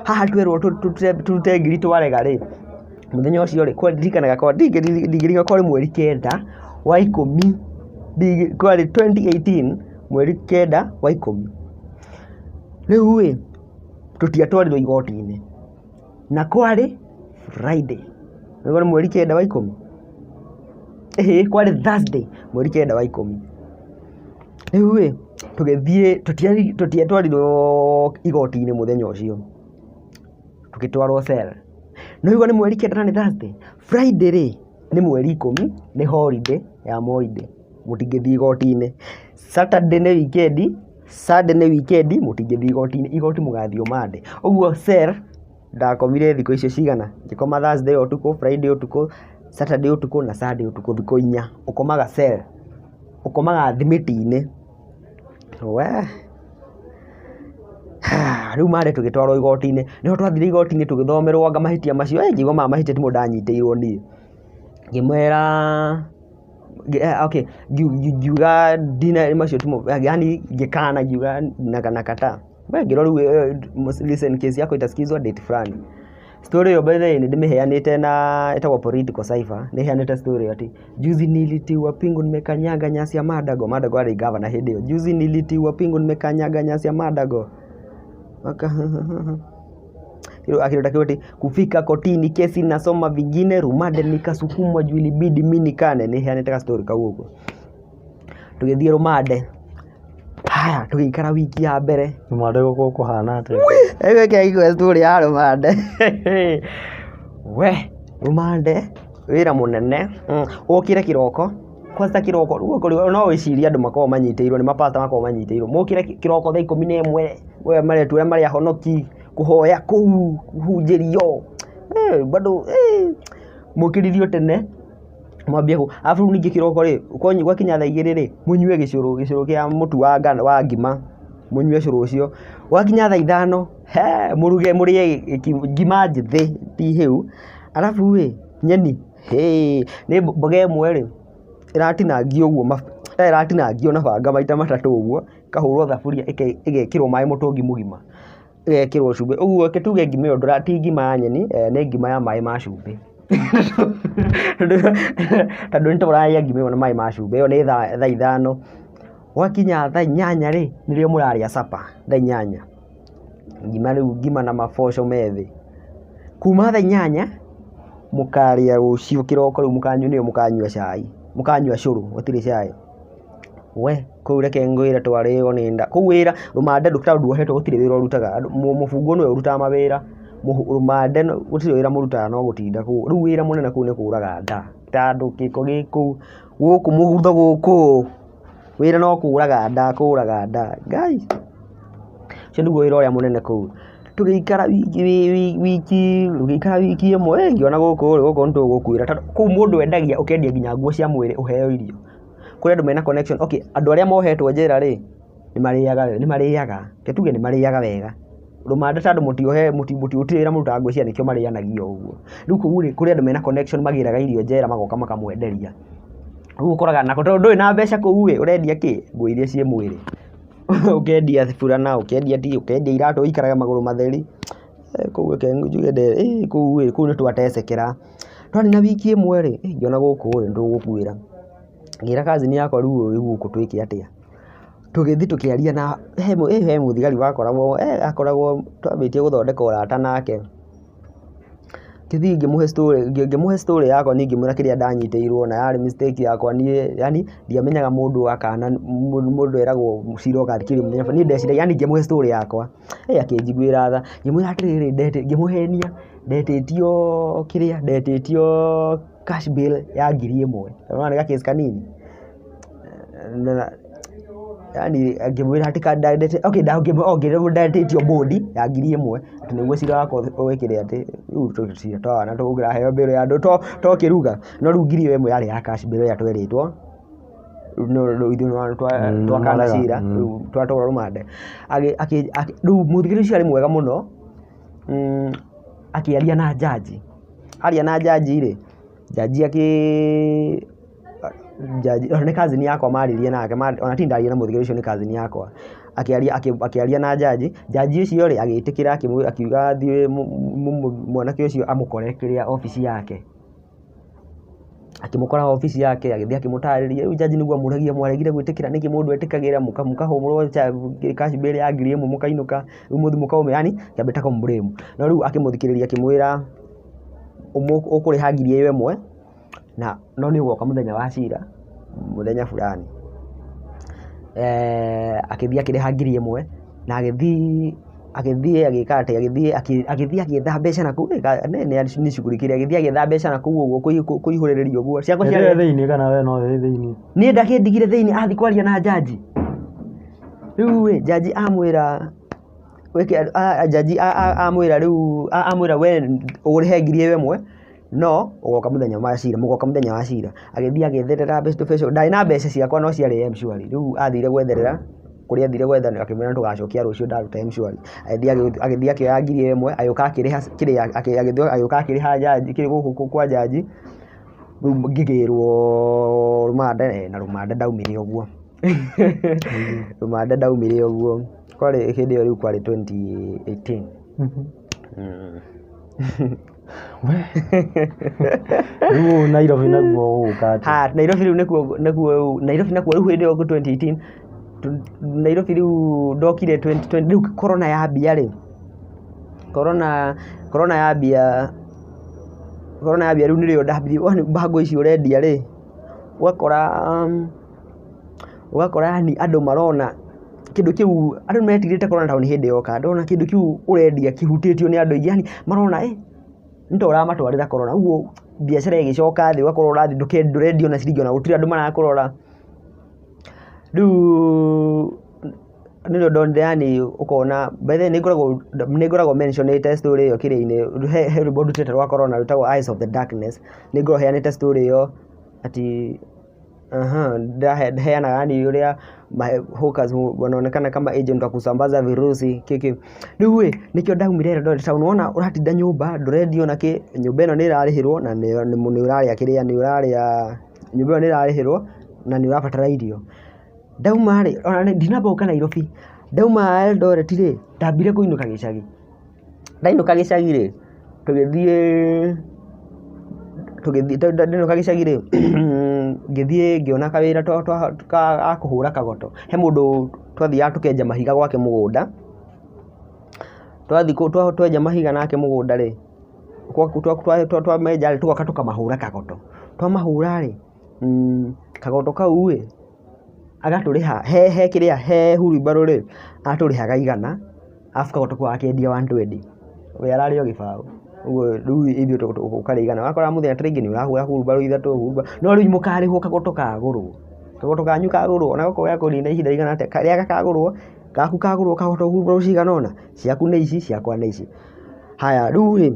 haha twerwo tũrute ngiri twarega rĩ, mũthenya ũcio rĩ, ndirikanaga ndingĩriganĩrwo kwarĩ mweri 9 wa 10, kwarĩ 2018 mweri 9 wa 10. Rĩu ĩ, tũtiatwarirwo igoti-inĩ na kwarĩ Friday. Nĩguo nĩ mweri 9 wa 10? Ĩhĩ kwarĩ Thursday mweri 9 wa 10. Rĩu ĩ, tũgĩthiĩ tũtiatwarirwo igoti-inĩ mũthenya ũcio, tũgĩtwarwo cell. No nĩũĩ nĩ mweri 9 na nĩ Thursday? Friday rĩ, nĩ mweri 10 nĩ holiday ya Mũhĩndĩ, mũtingĩthiĩ igoti-inĩ. Saturday nĩ weekend, Sunday nĩ weekend, mũtingĩthiĩ igoti-inĩ, igoti mũgathiĩ o Monday. Ũguo cell ndakomire thikũ icio cigana? Ngĩkoma Thursday ũtukũ, Friday ũtukũ, Saturday ũtukũ na Sunday ũtukũ, thikũ inya. Ũkomaga cell, ũkomaga thimiti-inĩ. We! Rĩu Monday tũgĩtwarwo igoti-inĩ, nĩho twathire igoti-inĩ tũgĩthomerwo anga mahĩtia macio, ngĩigua maya mahĩtia timo ndanyitĩirwo niĩ. Ngĩmera okay, ngiuga ndina macio timo yaani ngĩkana ngiuga nakataa. We ngĩrwo rĩu listen case yako itasikizwa date fulani. Story ĩyo by the way nĩ ndĩmĩheanĩte na ĩtagwo political cipher, nĩ heanĩte story ĩyo atĩ juzi nilitiwa pingu nimekanyaga nyasi ya Madago. Madago arĩ gavana hĩndĩ ĩyo. Juzi nilitiwa pingu nimekanyaga nyasi ya Madago. Akĩruta kiugo atĩ kufika kotini kesi nasoma vingine rumande nikasukumwa juu ilibidi mi nikane. Nĩ heanĩte ga story kau ũguo. Tũgĩthiĩ rũmande. Haya tũgĩikara wiki ya mbere. Rũmande gũkũ kũhana atĩa? Reke ngigue story ya rũmande. We rũmande wĩra mũnene. Ũkĩre kĩroko kwanza kĩroko rĩu no wĩcirie andũ makoragwo manyitĩirwo nĩ mapasta makoragwo manyitĩirwo. Mokĩre kĩroko thaa 11 we maretua ũrĩa marĩ ahonoki kũhoya kũu kũhunjĩrio. Bado mũkĩririo tene mwambie kũ arabu rĩu ningĩ kĩroko rĩ gwakinya thaa 2 rĩ mũnyue gĩcũrũ gĩcũrũ kĩa mũtu wa ngano wa ngima mũnyue cũrũ ũcio. Gwakinya thaa 5 he mũruge mũrĩe ngima njĩthĩ ti hĩu. Arabu rĩ nyeni nĩ mboga ĩmwe rĩ ĩratinangio ũguo ĩratinangio na banga maita matatũ ũguo ĩkahũrwo thaburia ĩgekĩrwo maĩ mũtũngi mũgima ĩgekĩrwo cumbĩ. Ũguo reke tuge ngima ĩyo ti ngima ya nyeni nĩ ngima ya maĩ ma cumbĩ. Tondũ nĩ ta ũrarĩa ngima ĩyo na maĩ ma cumbĩ. Ĩyo nĩ thaa 5. Gwakinya thaa 8 rĩ nĩrĩo mũrarĩa supper thaa 8. Ngima rĩu ngima na maboco me thĩ. Kuma thaa 8 mũkarĩa rũciũ kĩroko rĩu mũkanyua nĩyo mũkanyua cai, mũkanyua cũrũ gũtirĩ cai. We kũu reke ngwĩre twarĩo nĩ nda. Kũu wĩra rũmande tondũ nduohetwo gũtirĩ wĩra ũrutaga. Mũbungwo nĩwe ũrutaga mawĩra. Rũmande gũtirĩ wĩra mũrutaga no gũtinda kũu. Rĩu wĩra mũnene kũu nĩ kũraga nda. Tondũ gĩko gĩ kũu gũkũ mũgutho gũkũ wĩra no kũraga nda kũraga nda. Ngai! Ũcio nĩguo wĩra ũrĩa mũnene kũu. Tũgĩikara wiki tũgĩikara wiki ĩmwe ngĩona gũkũ rĩ gũkũ nĩ tũgũkuĩra. Tondũ kũu mũndũ endagia ũkendia nginya nguo cia mwĩrĩ ũheo irio. Kũrĩ andũ mena connection. Okay, andũ arĩa mohetwo njera rĩ nĩ marĩaga nĩ marĩaga. Reke tuge nĩ marĩaga wega. Rũmande tondũ gũtirĩ wĩra mũrutaga ngwĩciria nĩkĩo marĩanagia ũguo. Rĩu kũu rĩ kũrĩ andũ mena connection magĩraga irio njera magoka makamwenderia. Rĩu ũkoraga nako tondũ ndũrĩ na mbeca kũu ĩ ũrendia kĩ? Nguo iria ciĩ mwĩrĩ. Ũkendia burana, ũkendia ũkendia iratũ ũikarage magũrũ matheri. Kũu reke njuge kũu ĩ kũu nĩ twatecekera. Twanina wiki ĩmwe rĩ ngĩona gũkũ rĩ nĩ tũgũkuĩra. Ngĩra cousin yakwa rĩu gũkũ twĩke atĩa. Tũgĩthiĩ tũkĩaria na he mũthigari wakoragwo akoragwo twambĩtie gũthondeka ũrata nake. Ngĩthiĩ ngĩmũhe story, ngĩmũhe story yakwa niĩ ngĩmwĩra kĩrĩa ndanyitĩirwo na yarĩ mistake yakwa niĩ, yani ndiamenyaga mũndũ akana mũndũ eragwo cira ũgathikĩrĩrio mũthenya niĩ ndeciragia, yani ngĩmũhe story yakwa. Akĩnjiguĩra tha, ngĩmwĩra atĩrĩrĩ, ngĩmũhenia ndetĩtio kĩrĩa, ndetĩtio cash bail ya 1000. Nĩwona nĩ ga case kanini. Yani ngĩmwĩra atĩ okay ndetĩtio bond ya 1000 atĩ nĩguo cira wakwa wĩkĩre atĩ rĩu cira twana tũkĩraheo bail ya andũ to kĩruga. No rĩu 1000 yarĩ ya cash bail ĩrĩa twerĩtwo. No rĩu ithuĩ twakana cira, rĩu twatwarwo rũmande. Rĩu mũthikĩrĩria ũcio arĩ mwega mũno, akĩaria na jaji. Aria na jaji rĩ, jaji jaji nĩ cousin yakwa maririe nake, ona ti ndaria na mũthikĩrĩria ũcio nĩ cousin yakwa. Akĩaria na jaji, jaji ũcio rĩ agĩtĩkĩra akiuga athiĩ mwanake ũcio amũkore kĩrĩa obici yake. Akĩmũkora obici yake, agĩthiĩ akĩmũtarĩria, rĩu jaji nĩguo amũragia mwaregire gwĩtĩkĩra nĩkĩ mũndũ etĩkagĩra mũkahũrwo cash bail ya 1000 mũkainũka, rĩu mũthiĩ mũkaume, yani kĩambĩta kũmũblame. No rĩu akĩmũthikĩrĩria akĩmwĩra ũkũrĩha 1000 na no nĩ ũgoka mũthenya wa cira mũthenya fulani. Akĩthiĩ akĩrĩha 1000 na agĩthiĩ agĩka atĩ agĩthiĩ agĩetha mbeca na kũu nĩcugurikire, agĩthiĩ agĩetha mbeca na kũu ũguo kũihũrĩrĩria ũguo. Ciakwa ciarĩ thĩinĩ kana we no wĩ thĩinĩ? Niĩ ndakĩndigire thĩinĩ athiĩ kwaria na jaji. Rĩu ĩ jaji amwĩra jaji amwĩra rĩu amwĩra we ũrĩhe 1000 no ũgoka mũthenya wa cira, mũgoka mũthenya wa cira. Agĩthiĩ agĩetherera mbeca tũbeca, ndarĩ na mbeca ciakwa no ciarĩ M-Shwari. Rĩu athire gwetherera kũrĩa athire gwetha akĩmwĩra tũgacokia rũciũ ndaruta M-Shwari. Agĩthiĩ akĩoya 1000 agĩũka akĩrĩha kĩrĩa agĩũka akĩrĩha jaji gũkũ kwa jaji. Rĩu ngĩgĩrwo rũmande na rũmande ndaumire ũguo. Rũmande ndaumire ũguo. Kwarĩ hĩndĩ ĩyo rĩu kwarĩ 2018. We. Rĩu Nairobi naguo ũgũka atĩa? Ha, Nairobi rĩu nĩkuo Nairobi nakuo rĩu hĩndĩ ĩyo 2018 Nairobi rĩu ndokire 2020 rĩu corona yambia rĩ, corona yambia rĩu nĩrĩo ndambirie bango ici ũrendia rĩ, ũgakora yani andũ marona kĩndũ kĩu andũ metigĩrĩte corona tondũ nĩ hĩndĩ yoka, ndona kĩndũ kĩu ũrendia kĩhutĩtio nĩ andũ aingĩ yani marona nĩ ta ũramatwarĩra corona, ũguo biacara ĩgĩcoka thĩ ũgakorwo ũrathiĩ ndũrendia ona ciringi ona gũtirĩ andũ marakũrora. Rĩu nĩrĩo ndonire yani ũkona by the way nĩngoragwo mentionĩte story ĩyo kĩrĩa-inĩ, he rwĩmbo ndutĩte rwa corona rwĩtagwo Eyes of the Darkness, nĩngoragwo heanĩte story ĩyo ati heanaga yani ũrĩa hawkers wanaonekana kama agent wa kusambaza virusi kĩkĩ. Rĩu ĩ nĩkĩo ndaumire Eldoret town, wona ũratinda nyũmba ndũrendia ona kĩ, nyũmba ĩno nĩ ĩrarĩhĩrwo na nĩ ũrarĩa kĩrĩa nĩ ũrarĩa nyũmba ĩyo nĩ ĩrarĩhĩrwo na nĩ ũrabatara irio. Ndauma rĩ, ona ndinamba gũka Nairobi, ndauma Eldoret rĩ, ndambire kũinũka gĩcagi. Ndainũka gĩcagi rĩ, tũgĩthiĩ ndainũka gĩcagi rĩ, ngĩthiĩ ngĩona kawĩra ga kũhũra kagoto. He mũndũ twathiaga tũkenja mahiga gwake mũgũnda, twathiĩ twenja mahiga nake mũgũnda rĩ, twamenja rĩ, tũgoka tũkamahũra kagoto. Twamahũra rĩ, kagoto kau rĩ, agatũrĩha he kĩrĩa he hurumbarũ rĩ, atũrĩhaga 100 arabu kagoto kau agakendia 120. We ararĩ o gĩbaũ. Ũguo rĩu ithuĩ ũkarĩa 100. Ũgakora mũthenya ta rĩngĩ nĩ ũrahũra hurumbarũ ithatũ, no rĩu mũkarĩhwo kagoto kagũrwo. Kagoto kanyu kagũrwo ona gakorwo gakũnina ihinda rĩigana atĩa, karĩa gakagũrwo, gaku kagũrwo kagoto hurumbarũ cigana ũna, ciaku nĩ ici, ciakwa nĩ ici. Haya rĩu rĩ,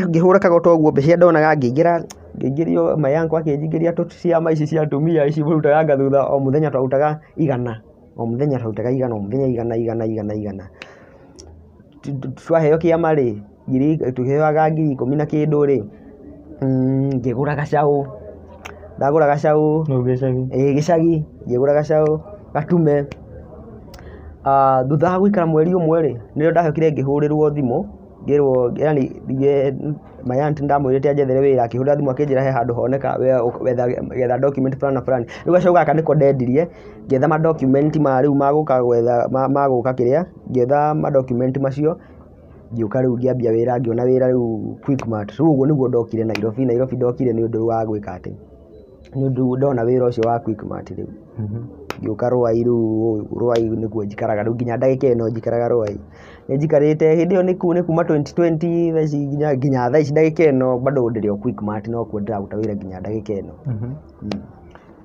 ngĩhũra kagoto ũguo mbeca iria ndonaga ngĩingĩra ngĩingĩrio my uncle akĩnjingĩria ciama ici cia atumia ici mũrutaga thutha o mũthenya twarutaga 100, o mũthenya twarutaga 100, o mũthenya 100 100 100 100. Twaheo kĩama rĩ, tũheaga 10,000 na kĩndũ rĩ, ngĩgũra gacaũ, ndagũra gacaũ ĩĩ gĩcagi, ngĩgũra gacaũ gatume. Thutha wa gũikara mweri ũmwe rĩ, nĩrĩo ndacokire ngĩhũrĩrwo thimũ ngĩrwo yani my aunt ndamwĩrĩte anjethere wĩra, akĩhũrĩra thimũ akĩnjĩra he handũ honeka wetha document fulani na fulani. Rĩu gacaũ gaka nĩko ndendirie, ngĩetha ma document ma rĩu ma gũka gwetha ma gũka kĩrĩa, ngĩetha ma document macio, Ngĩũka rĩu ngĩambia wĩra, ngĩona wĩra rĩu Quickmart. Rĩu ũguo nĩguo ndokire Nairobi. Nairobi ndokire nĩ ũndũ wa gwĩka atĩ, nĩ ũndũ ndona wĩra ũcio wa Quickmart rĩu. Ngĩũka Ruai rĩu, Ruai nĩkuo njikaraga rĩu nginya ndagĩka ĩno njikaraga Ruai. Nĩ njikarĩte hĩndĩ ĩyo nĩ kuma 2020 thaa ici nginya thaa ici ndagĩka ĩno bado ndĩrĩ o Quickmart nokuo ndĩraruta wĩra nginya ndagĩka ĩno.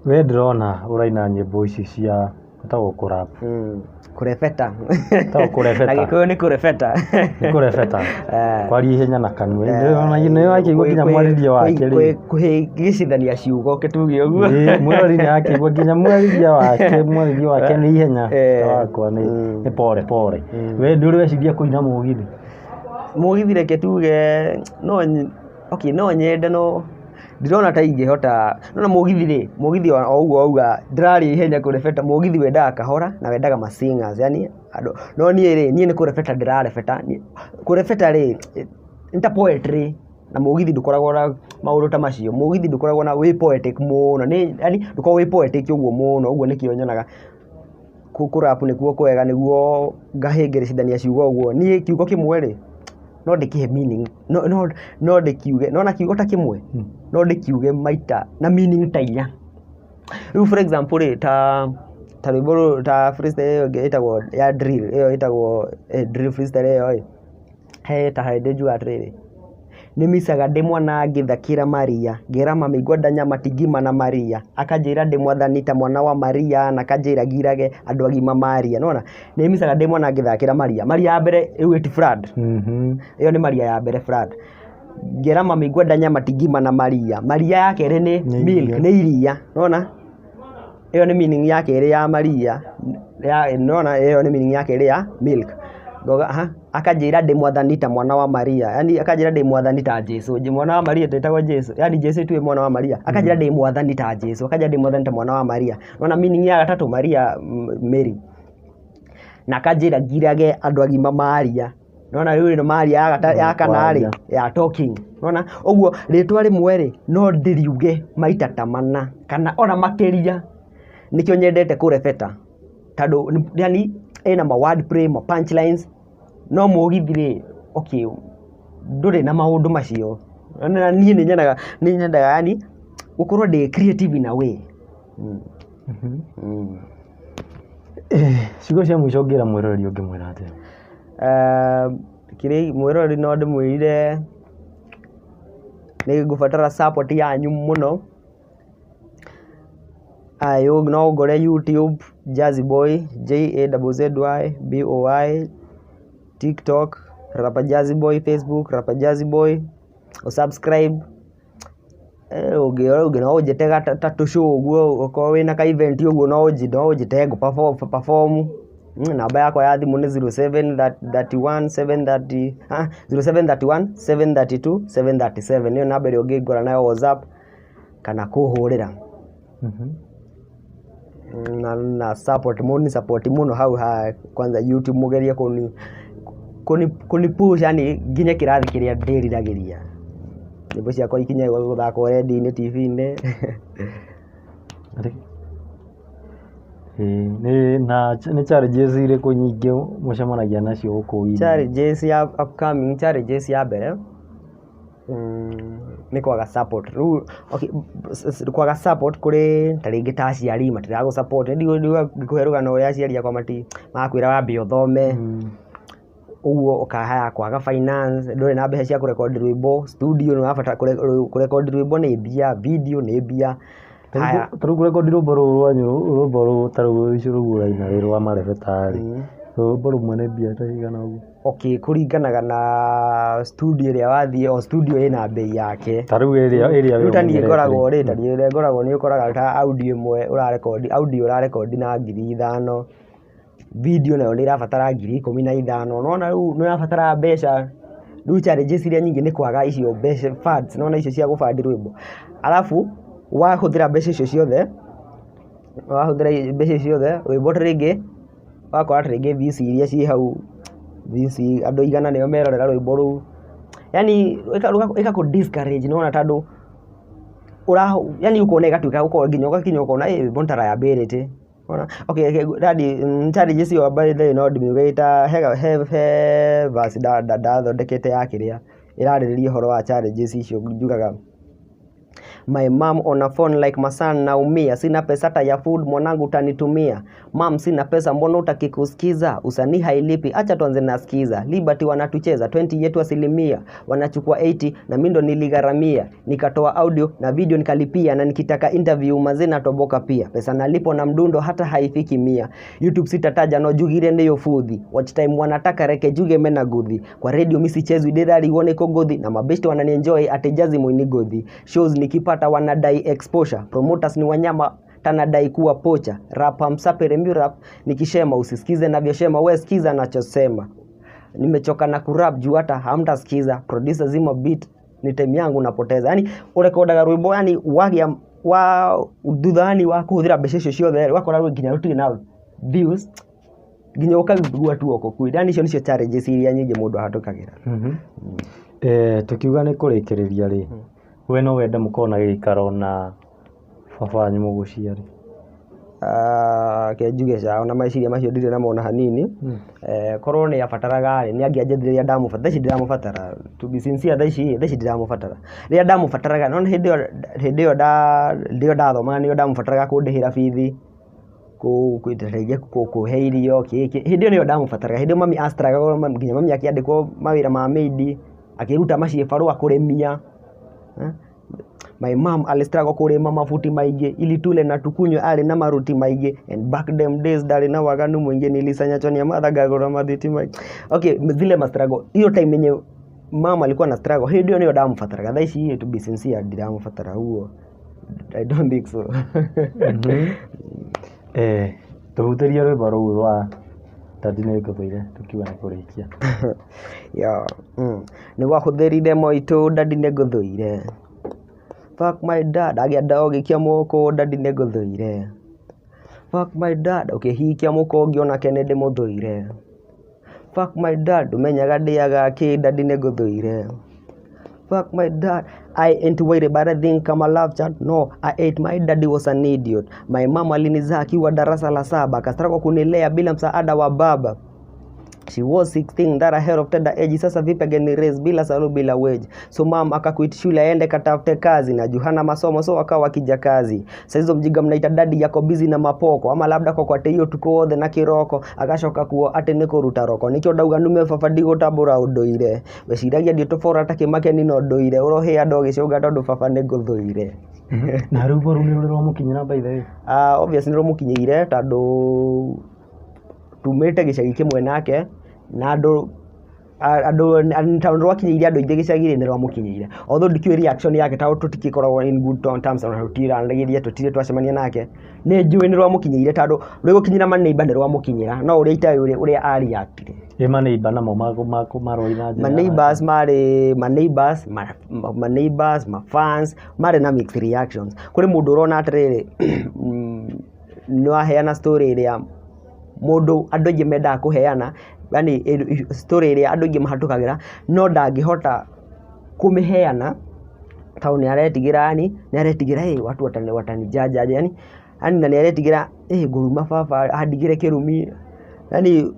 We ndĩrona ũraina nyĩmbo ici cia ĩtagwo kũrap. Kũrebeta. Ĩtagwo kũrebeta. Na Gĩkũyũ nĩ kũrebeta. Nĩ kũrebeta. Kwaria ihenya na kanua. Nĩ wakĩigua nginya mwarĩrie wake rĩ. Kũhĩngĩcithania ciugo kĩtuge ũguo. Mwĩrori nĩ akĩigua nginya mwarĩrie wake nĩ ihenya. Ta wakwa nĩ pore pore. We ndũrĩ weciria kũina mũgithi? Mũgithi reke tuge no okay no nyende no ndirona ta ingĩhota. Nĩwona mũgithi rĩ, mũgithi o ũguo wauga ndĩraria ihenya kũrebeta, mũgithi wendaga kahora na wendaga ma singers yani andũ, no niĩ rĩ, niĩ nĩ kũrebeta ndĩrarebeta. Kũrebeta rĩ, nĩ ta poetry na mũgithi ndũkoragwo na maũndũ ta macio. Mũgithi ndũkoragwo na wĩ poetic mũno, nĩ yani ndũkoragwo wĩ poetic ũguo mũno, ũguo nĩkĩo nyonaga kũrap nĩkuo kwega nĩguo ngahĩngĩcithania ciugo ũguo. Niĩ kiugo kĩmwe rĩ, no ndĩkĩhe meaning, no ndĩkiuge, nĩwona kiugo ta kĩmwe, no ndĩkiuge maita na meaning ta inya. Rĩu for example rĩ, ta rwĩmbo rũrũ ta freestyle ĩyo ĩngĩ ĩtagwo ya drill, ĩyo ĩtagwo drill freestyle ĩyo ĩ, he ta hĩndĩ njugaga atĩrĩrĩ, nĩmicaga ndĩ mwana ngĩthakĩra Maria, ngera mami ngwenda nyama ti ngima na Maria, akanjĩra ndĩ mwathani ta mwana wa Maria, na akanjĩra ngirage andũ agima maria. Nĩwona, nĩmicaga ndĩ mwana ngĩthakĩra Maria. Maria ya mbere rĩu ĩti flood. Ĩyo nĩ Maria ya mbere flood. Ngera mami ngwenda nyama ti ngima na Maria. Maria ya kerĩ nĩ milk, nĩ iria. Nĩwona? Ĩyo nĩ meaning ya kerĩ ya Maria. Nĩwona ĩyo nĩ meaning ya kerĩ ya milk. Ngoga aha, akanjĩra ndĩ mwathani ta mwana wa Maria. Yani akanjĩra ndĩ mwathani ta Jesu. Mwana wa Maria ndetagwo Jesu. Yani Jesu tuwe mwana wa Maria. Akanjĩra ndĩ mwathani ta Jesu. Akanjĩra ndĩ mwathani ta mwana wa Maria. Nĩwona meaning ya gatatũ Maria, Mary. Na akanjĩra ngirage andũ agima maria. Nĩwona rĩu ĩno maria ya kana rĩ, ya talking. Nĩwona? Ũguo rĩtwa rĩmwe rĩ, no ndĩriuge maita ta mana kana ona makĩria. Nĩkĩo nyendete kũrebeta. Tondũ yani ĩna ma word play, ma punchlines, no mũgithi rĩ, okay, ndũrĩ na maũndũ macio. Na niĩ nĩ nyonaga, nĩ nyendaga yani gũkorwo ndĩ creative in a way. Ciugo cia mũico ũngĩra mwĩroreri ũngĩmwĩra atĩa? Kĩrĩa mwĩroreri no ndĩmwĩrire nĩ ngũbatara support yanyu mũno. No ũngore YouTube Jazzy Boy, J A Z Z Y B O Y, TikTok Rapper Jazzy Boy, Facebook Rapper Jazzy Boy, subscribe. Ũngĩ no ũnjĩte ta tũ show ũguo, okorwo wĩna ka event ũguo no ũnjĩte ngũ perform. Namba yakwa ya thimũ nĩ 0731 730 0731 732 737. Nĩyo namba ĩrĩa ũngĩngora nayo WhatsApp kana kũhũrĩra. Na support mũni support mũno hau ha kwanza YouTube mũgerie kũni push yani nginye kĩrathi kĩrĩa ndĩriragĩria. Nyĩmbo ciakwa ikinye gũthakwo redio-inĩ, TV-inĩ. Na nĩ challenges irĩkũ nyingĩ mũcemanagia nacio gũkũ ũini? Challenges ya upcoming, challenges ya mbere nĩ kwaga support. Rĩu okay, kwaga support kũrĩ ta rĩngĩ ta aciari matiragũ support. Ngĩkũhe rũgano ũrĩa aciari akwa marakwĩra wambe ũthome. Ũguo ũkahaya kwaga finance, ndũrĩ na mbeca cia kũrekondi rwĩmbo, studio nĩ ũrabatara kũrekondi rwĩmbo nĩ mbia, video nĩ mbia. Ta rĩu kũrekondi rwĩmbo rũrũ rwanyu, rwĩmbo rũrũ ta rũu rũu ũraina rwĩ rwa marebeta rĩ, rwĩmbo rũmwe nĩ mbia ta cigana ũguo? Okay, kũringanaga na studio ĩrĩa wathiĩ, o studio ĩna bei yake. Ta rĩu ĩrĩa ĩrĩa Rĩu ta niĩ ngoragwo rĩ, ta niĩ ĩrĩa ngoragwo nĩ ũkoraga ta audio ĩmwe ũrarekondi, audio ũrarekondi na 5,000, video nayo nĩ ĩrabatara 15,000. Nĩwona rĩu nĩ ũrabatara mbeca. Rĩu challenges iria nyingĩ nĩ kwaga icio mbeca funds, nĩwona icio cia gũ fund rwĩmbo. Arabu wahũthĩra mbeca icio ciothe, wahũthĩra mbeca icio ciothe, rwĩmbo ta rĩngĩ ũgakora ta rĩngĩ views iria ciĩ hau, views andũ 100 nĩo merorera rwĩmbo rũu. Yani ĩgakũ discourage nĩwona tondũ yani ũkona ĩgatuĩka nginya ũgakinya ũkona rwĩmbo nĩ ta liability. Ona okay, daddy, challenges ĩyo by the way no ndĩmiuge ta he verse ndathondekete ya kĩrĩa ĩrarĩrĩria ũhoro wa challenges icio. Njugaga, "My mom on a phone like, 'My son, naumia, sina pesa hata ya food, mwanangu utanitumia.' Mom, sina pesa, mbona utaki kusikiza? Usanii hailipi, acha tuanze na skiza. Liberty wanatucheza, 20 yetu asilimia, wanachukua 80 na mimi ndo niligharamia. Nikatoa audio na video nikalipia, na nikitaka interview mazee natoboka pia. Pesa nalipo na mdundo hata haifiki 100. YouTube sitataja, no jugire ndiyo futhi. Watch time wanataka reke juge mena guthi. Kwa radio mimi sichezwi, ndĩrarigwo nĩ kũngũthi, na mabeshte wananienjoy ati jazi mwini gothi. Shows nikipata wanadai exposure, promoters ni wanyama tanadai kuwa pocha. Rapa msapere mi rap nikishema, usisikize navyoshema, we sikiza nachosema. Nimechoka na kurap juu hata hamtasikiza. Producer zima beat ni time yangu napoteza." Yani urekodaga rwimbo, yani wagia wa thuthani wa kuhuthira mbeca icio ciothe, wakora rwĩ nginya rũtirĩ na views, nginya ũkaigua tu oko kwĩ. Yani icio nĩcio challenges iria nyingĩ mũndũ ahatũkagĩra. Tukiuga nĩ kũrĩkĩrĩria rĩ, we no wende mũkorwo na gĩikaro na baba wanyu mũgũciari? Ah, ke njuge ca ona meciria macio ndirĩ namo ona hanini. Korwo nĩ abataraga rĩ, nĩ angĩanjethire rĩrĩa ndamũbatara. Thaa ici ndiramũbatara, to be sincere, thaa ici ndiramũbatara. Rĩrĩa ndamũbataraga, nona hĩndĩ ĩyo ndathomaga, nĩyo ndamũbataraga kũndĩhĩra bithi, rĩngĩ kũhe irio kĩ hĩndĩ ĩyo nĩyo ndamũbataraga. Hĩndĩ ĩyo mami a struggle, nginya mami akĩandĩkwo mawĩra ma maid, akĩruta maciĩ kũrĩmia. Eh? My mom alistruggle kũrĩma mabuti maingĩ ili tule na tukunywe arĩ na maruti maingĩ, and back them days ndarĩ na waganu mũingĩ, nilisanya chonia matha ngagũra mathiti maingĩ." Okay, zile ma struggle, hiyo time yenye mama alikuwa na struggle, hĩndĩ ĩyo nĩyo ndamũbataraga. Thaa ici, to be sincere, ndiramũbatara ũguo, I don't think so. Tũhutĩrie rwĩmbo rũu rwa "Daddy nĩ ngũthũire" tukiuga nĩ kũrĩkia. Yo, Nĩ wahũthĩrire moitũ, daddy nĩ ngũthũire. Fuck my dad, agĩa ndogĩkia moko, daddy nĩ ngũthũire. Fuck my dad, ũkĩhikia mũkongi onake nĩ ndĩmũthũire. Fuck my dad, ndũmenyaga ndĩaga kĩ, daddy nĩ ngũthũire. Fuck my dad. I ain't worried but I think I'm a love child. No, I ate my daddy was an idiot. My mama alinizaa akiwa darasa la saba, akastruggle kunilea bila msaada wa baba. She was 16 that ahead of tender age. Sasa vipi ageni raise bila salu, bila wage? So mom akaquit shule aende katafute kazi, na Juhana masomo, so akawa kija kazi. Sasa hizo mjiga mnaita daddy yako busy na mapoko, ama labda kwa kwate hiyo tuko othe na kiroko, agacoka kuo ate nĩ kũruta roko. Nikĩo ndauga nume baba, ndigũtambũra ũndũire. Weciragia ndiũtũbora ta kĩmakeni no ndũire ũrohĩa ndogĩcũnga tondũ baba nĩ ngũthũire. Na rwĩmbo rũu nĩ rũrĩ rwamũkinyĩra, by the way? Obviously nĩ rũmũkinyĩire tondũ tumĩte gĩcagi kĩmwe nake, na andũ tondũ rwakinyĩire andũ aingĩ gĩcagi-rĩ, nĩ rwamũkinyĩire, although ndikĩũĩ reaction yake tondũ tũtigĩkoragwo in good terms, ona tũtiranagĩria, tũtirĩ twacemania nake. Nĩ njũĩ nĩ rwamũkinyĩire tondũ rwĩgũkinyĩra maneighbour nĩ rwamũkinyĩra, no ũrĩa itaĩ ũrĩa a reactire. Ĩ maneighbour namo maroina njĩra? Ma neighbors marĩ ma neighbors, ma fans marĩ na mixed reactions. Kũrĩ mũndũ ũrona atĩrĩrĩ, nĩ waheana story ĩrĩa mũndũ andũ aingĩ mendaga kũheana, yani story ĩrĩa andũ aingĩ mahatũkagĩra, no ndangĩhota kũmĩheana tondũ nĩ aretigĩra, yani nĩ aretigĩra, "Ĩ watu watanijaja aje?" Yani na nĩ aretigĩra, "Ĩ ngũruma baba andigĩre kĩrumi." Yani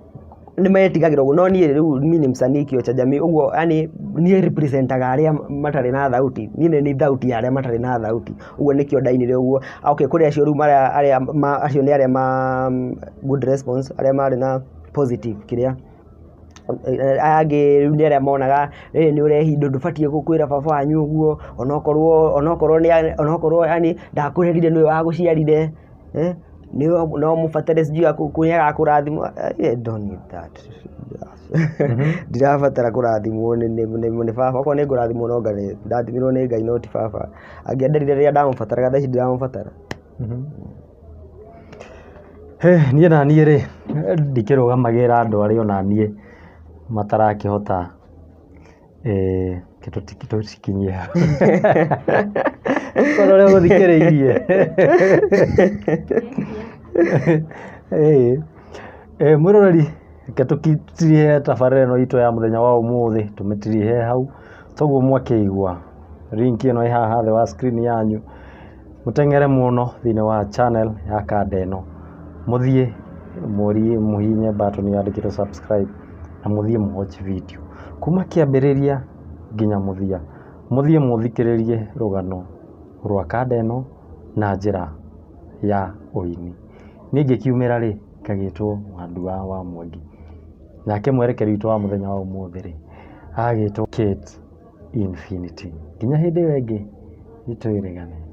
nĩ metigagĩra ũguo, no niĩ rĩu mimi ni msanii kioo cha jamii ũguo, yani niĩ representaga arĩa matarĩ na thauti, niĩ nĩ ni thauti ya arĩa matarĩ na thauti, ũguo nĩkĩo ndainire ũguo. Okay, kũrĩ acio rĩu marĩa arĩa ma, acio nĩ arĩa ma good response, arĩa marĩ na positive kĩrĩa. Aya angĩ rĩu nĩ arĩa monaga ĩ nĩ ũrehindo, ndũbatiĩ kwĩra baba wanyu ũguo, onokorwo nĩ onokorwo yani ndakũrerire, nĩwe wagũciarire, eh nĩ no mũbatare sijui nĩ agakũrathima. I don't need that. Ndirabatara kũrathimwo nĩ baba. Okorwo nĩ ngũrathimwo, no Ngai ndathimirwo nĩ Ngai, no ti baba. Angĩenderire rĩrĩa ndamũbataraga, thaa ici ndiramũbatara. He, niĩ na niĩ rĩ, ndikĩrũgamagĩrĩra andũ arĩa ona niĩ matarakĩhota, tũcikinyie hau korwo ũrĩa ũgũthikĩrĩirie. Mwĩroreri, reke tũtirihe tabarĩra ĩno itũ ya mũthenya wa ũmũthĩ, tũmĩtirihe hau toguo mwakĩigua. Link ĩno ĩ haha thĩ wa screen yanyu, mũteng'ere mũno thĩinĩ wa channel ya kanda ĩno. Mũthiĩ mũrie mũhihinye button yandĩkĩtwo subscribe na mũthiĩ mũ watch video kuma kĩambĩrĩria nginya mũthia. Mũthiĩ mũthikĩrĩrie rũgano rwa kanda ĩno na njĩra ya ũini. Niĩ ngĩkiumĩra rĩ, ngagĩtwo Wandua wa Mwangi. Nake mwerekeri witũ wa mũthenya wa ũmũthĩ rĩ, agagĩtwo Kate Infinity. Nginya hĩndĩ ĩyo ĩngĩ, nĩtwĩrĩgane.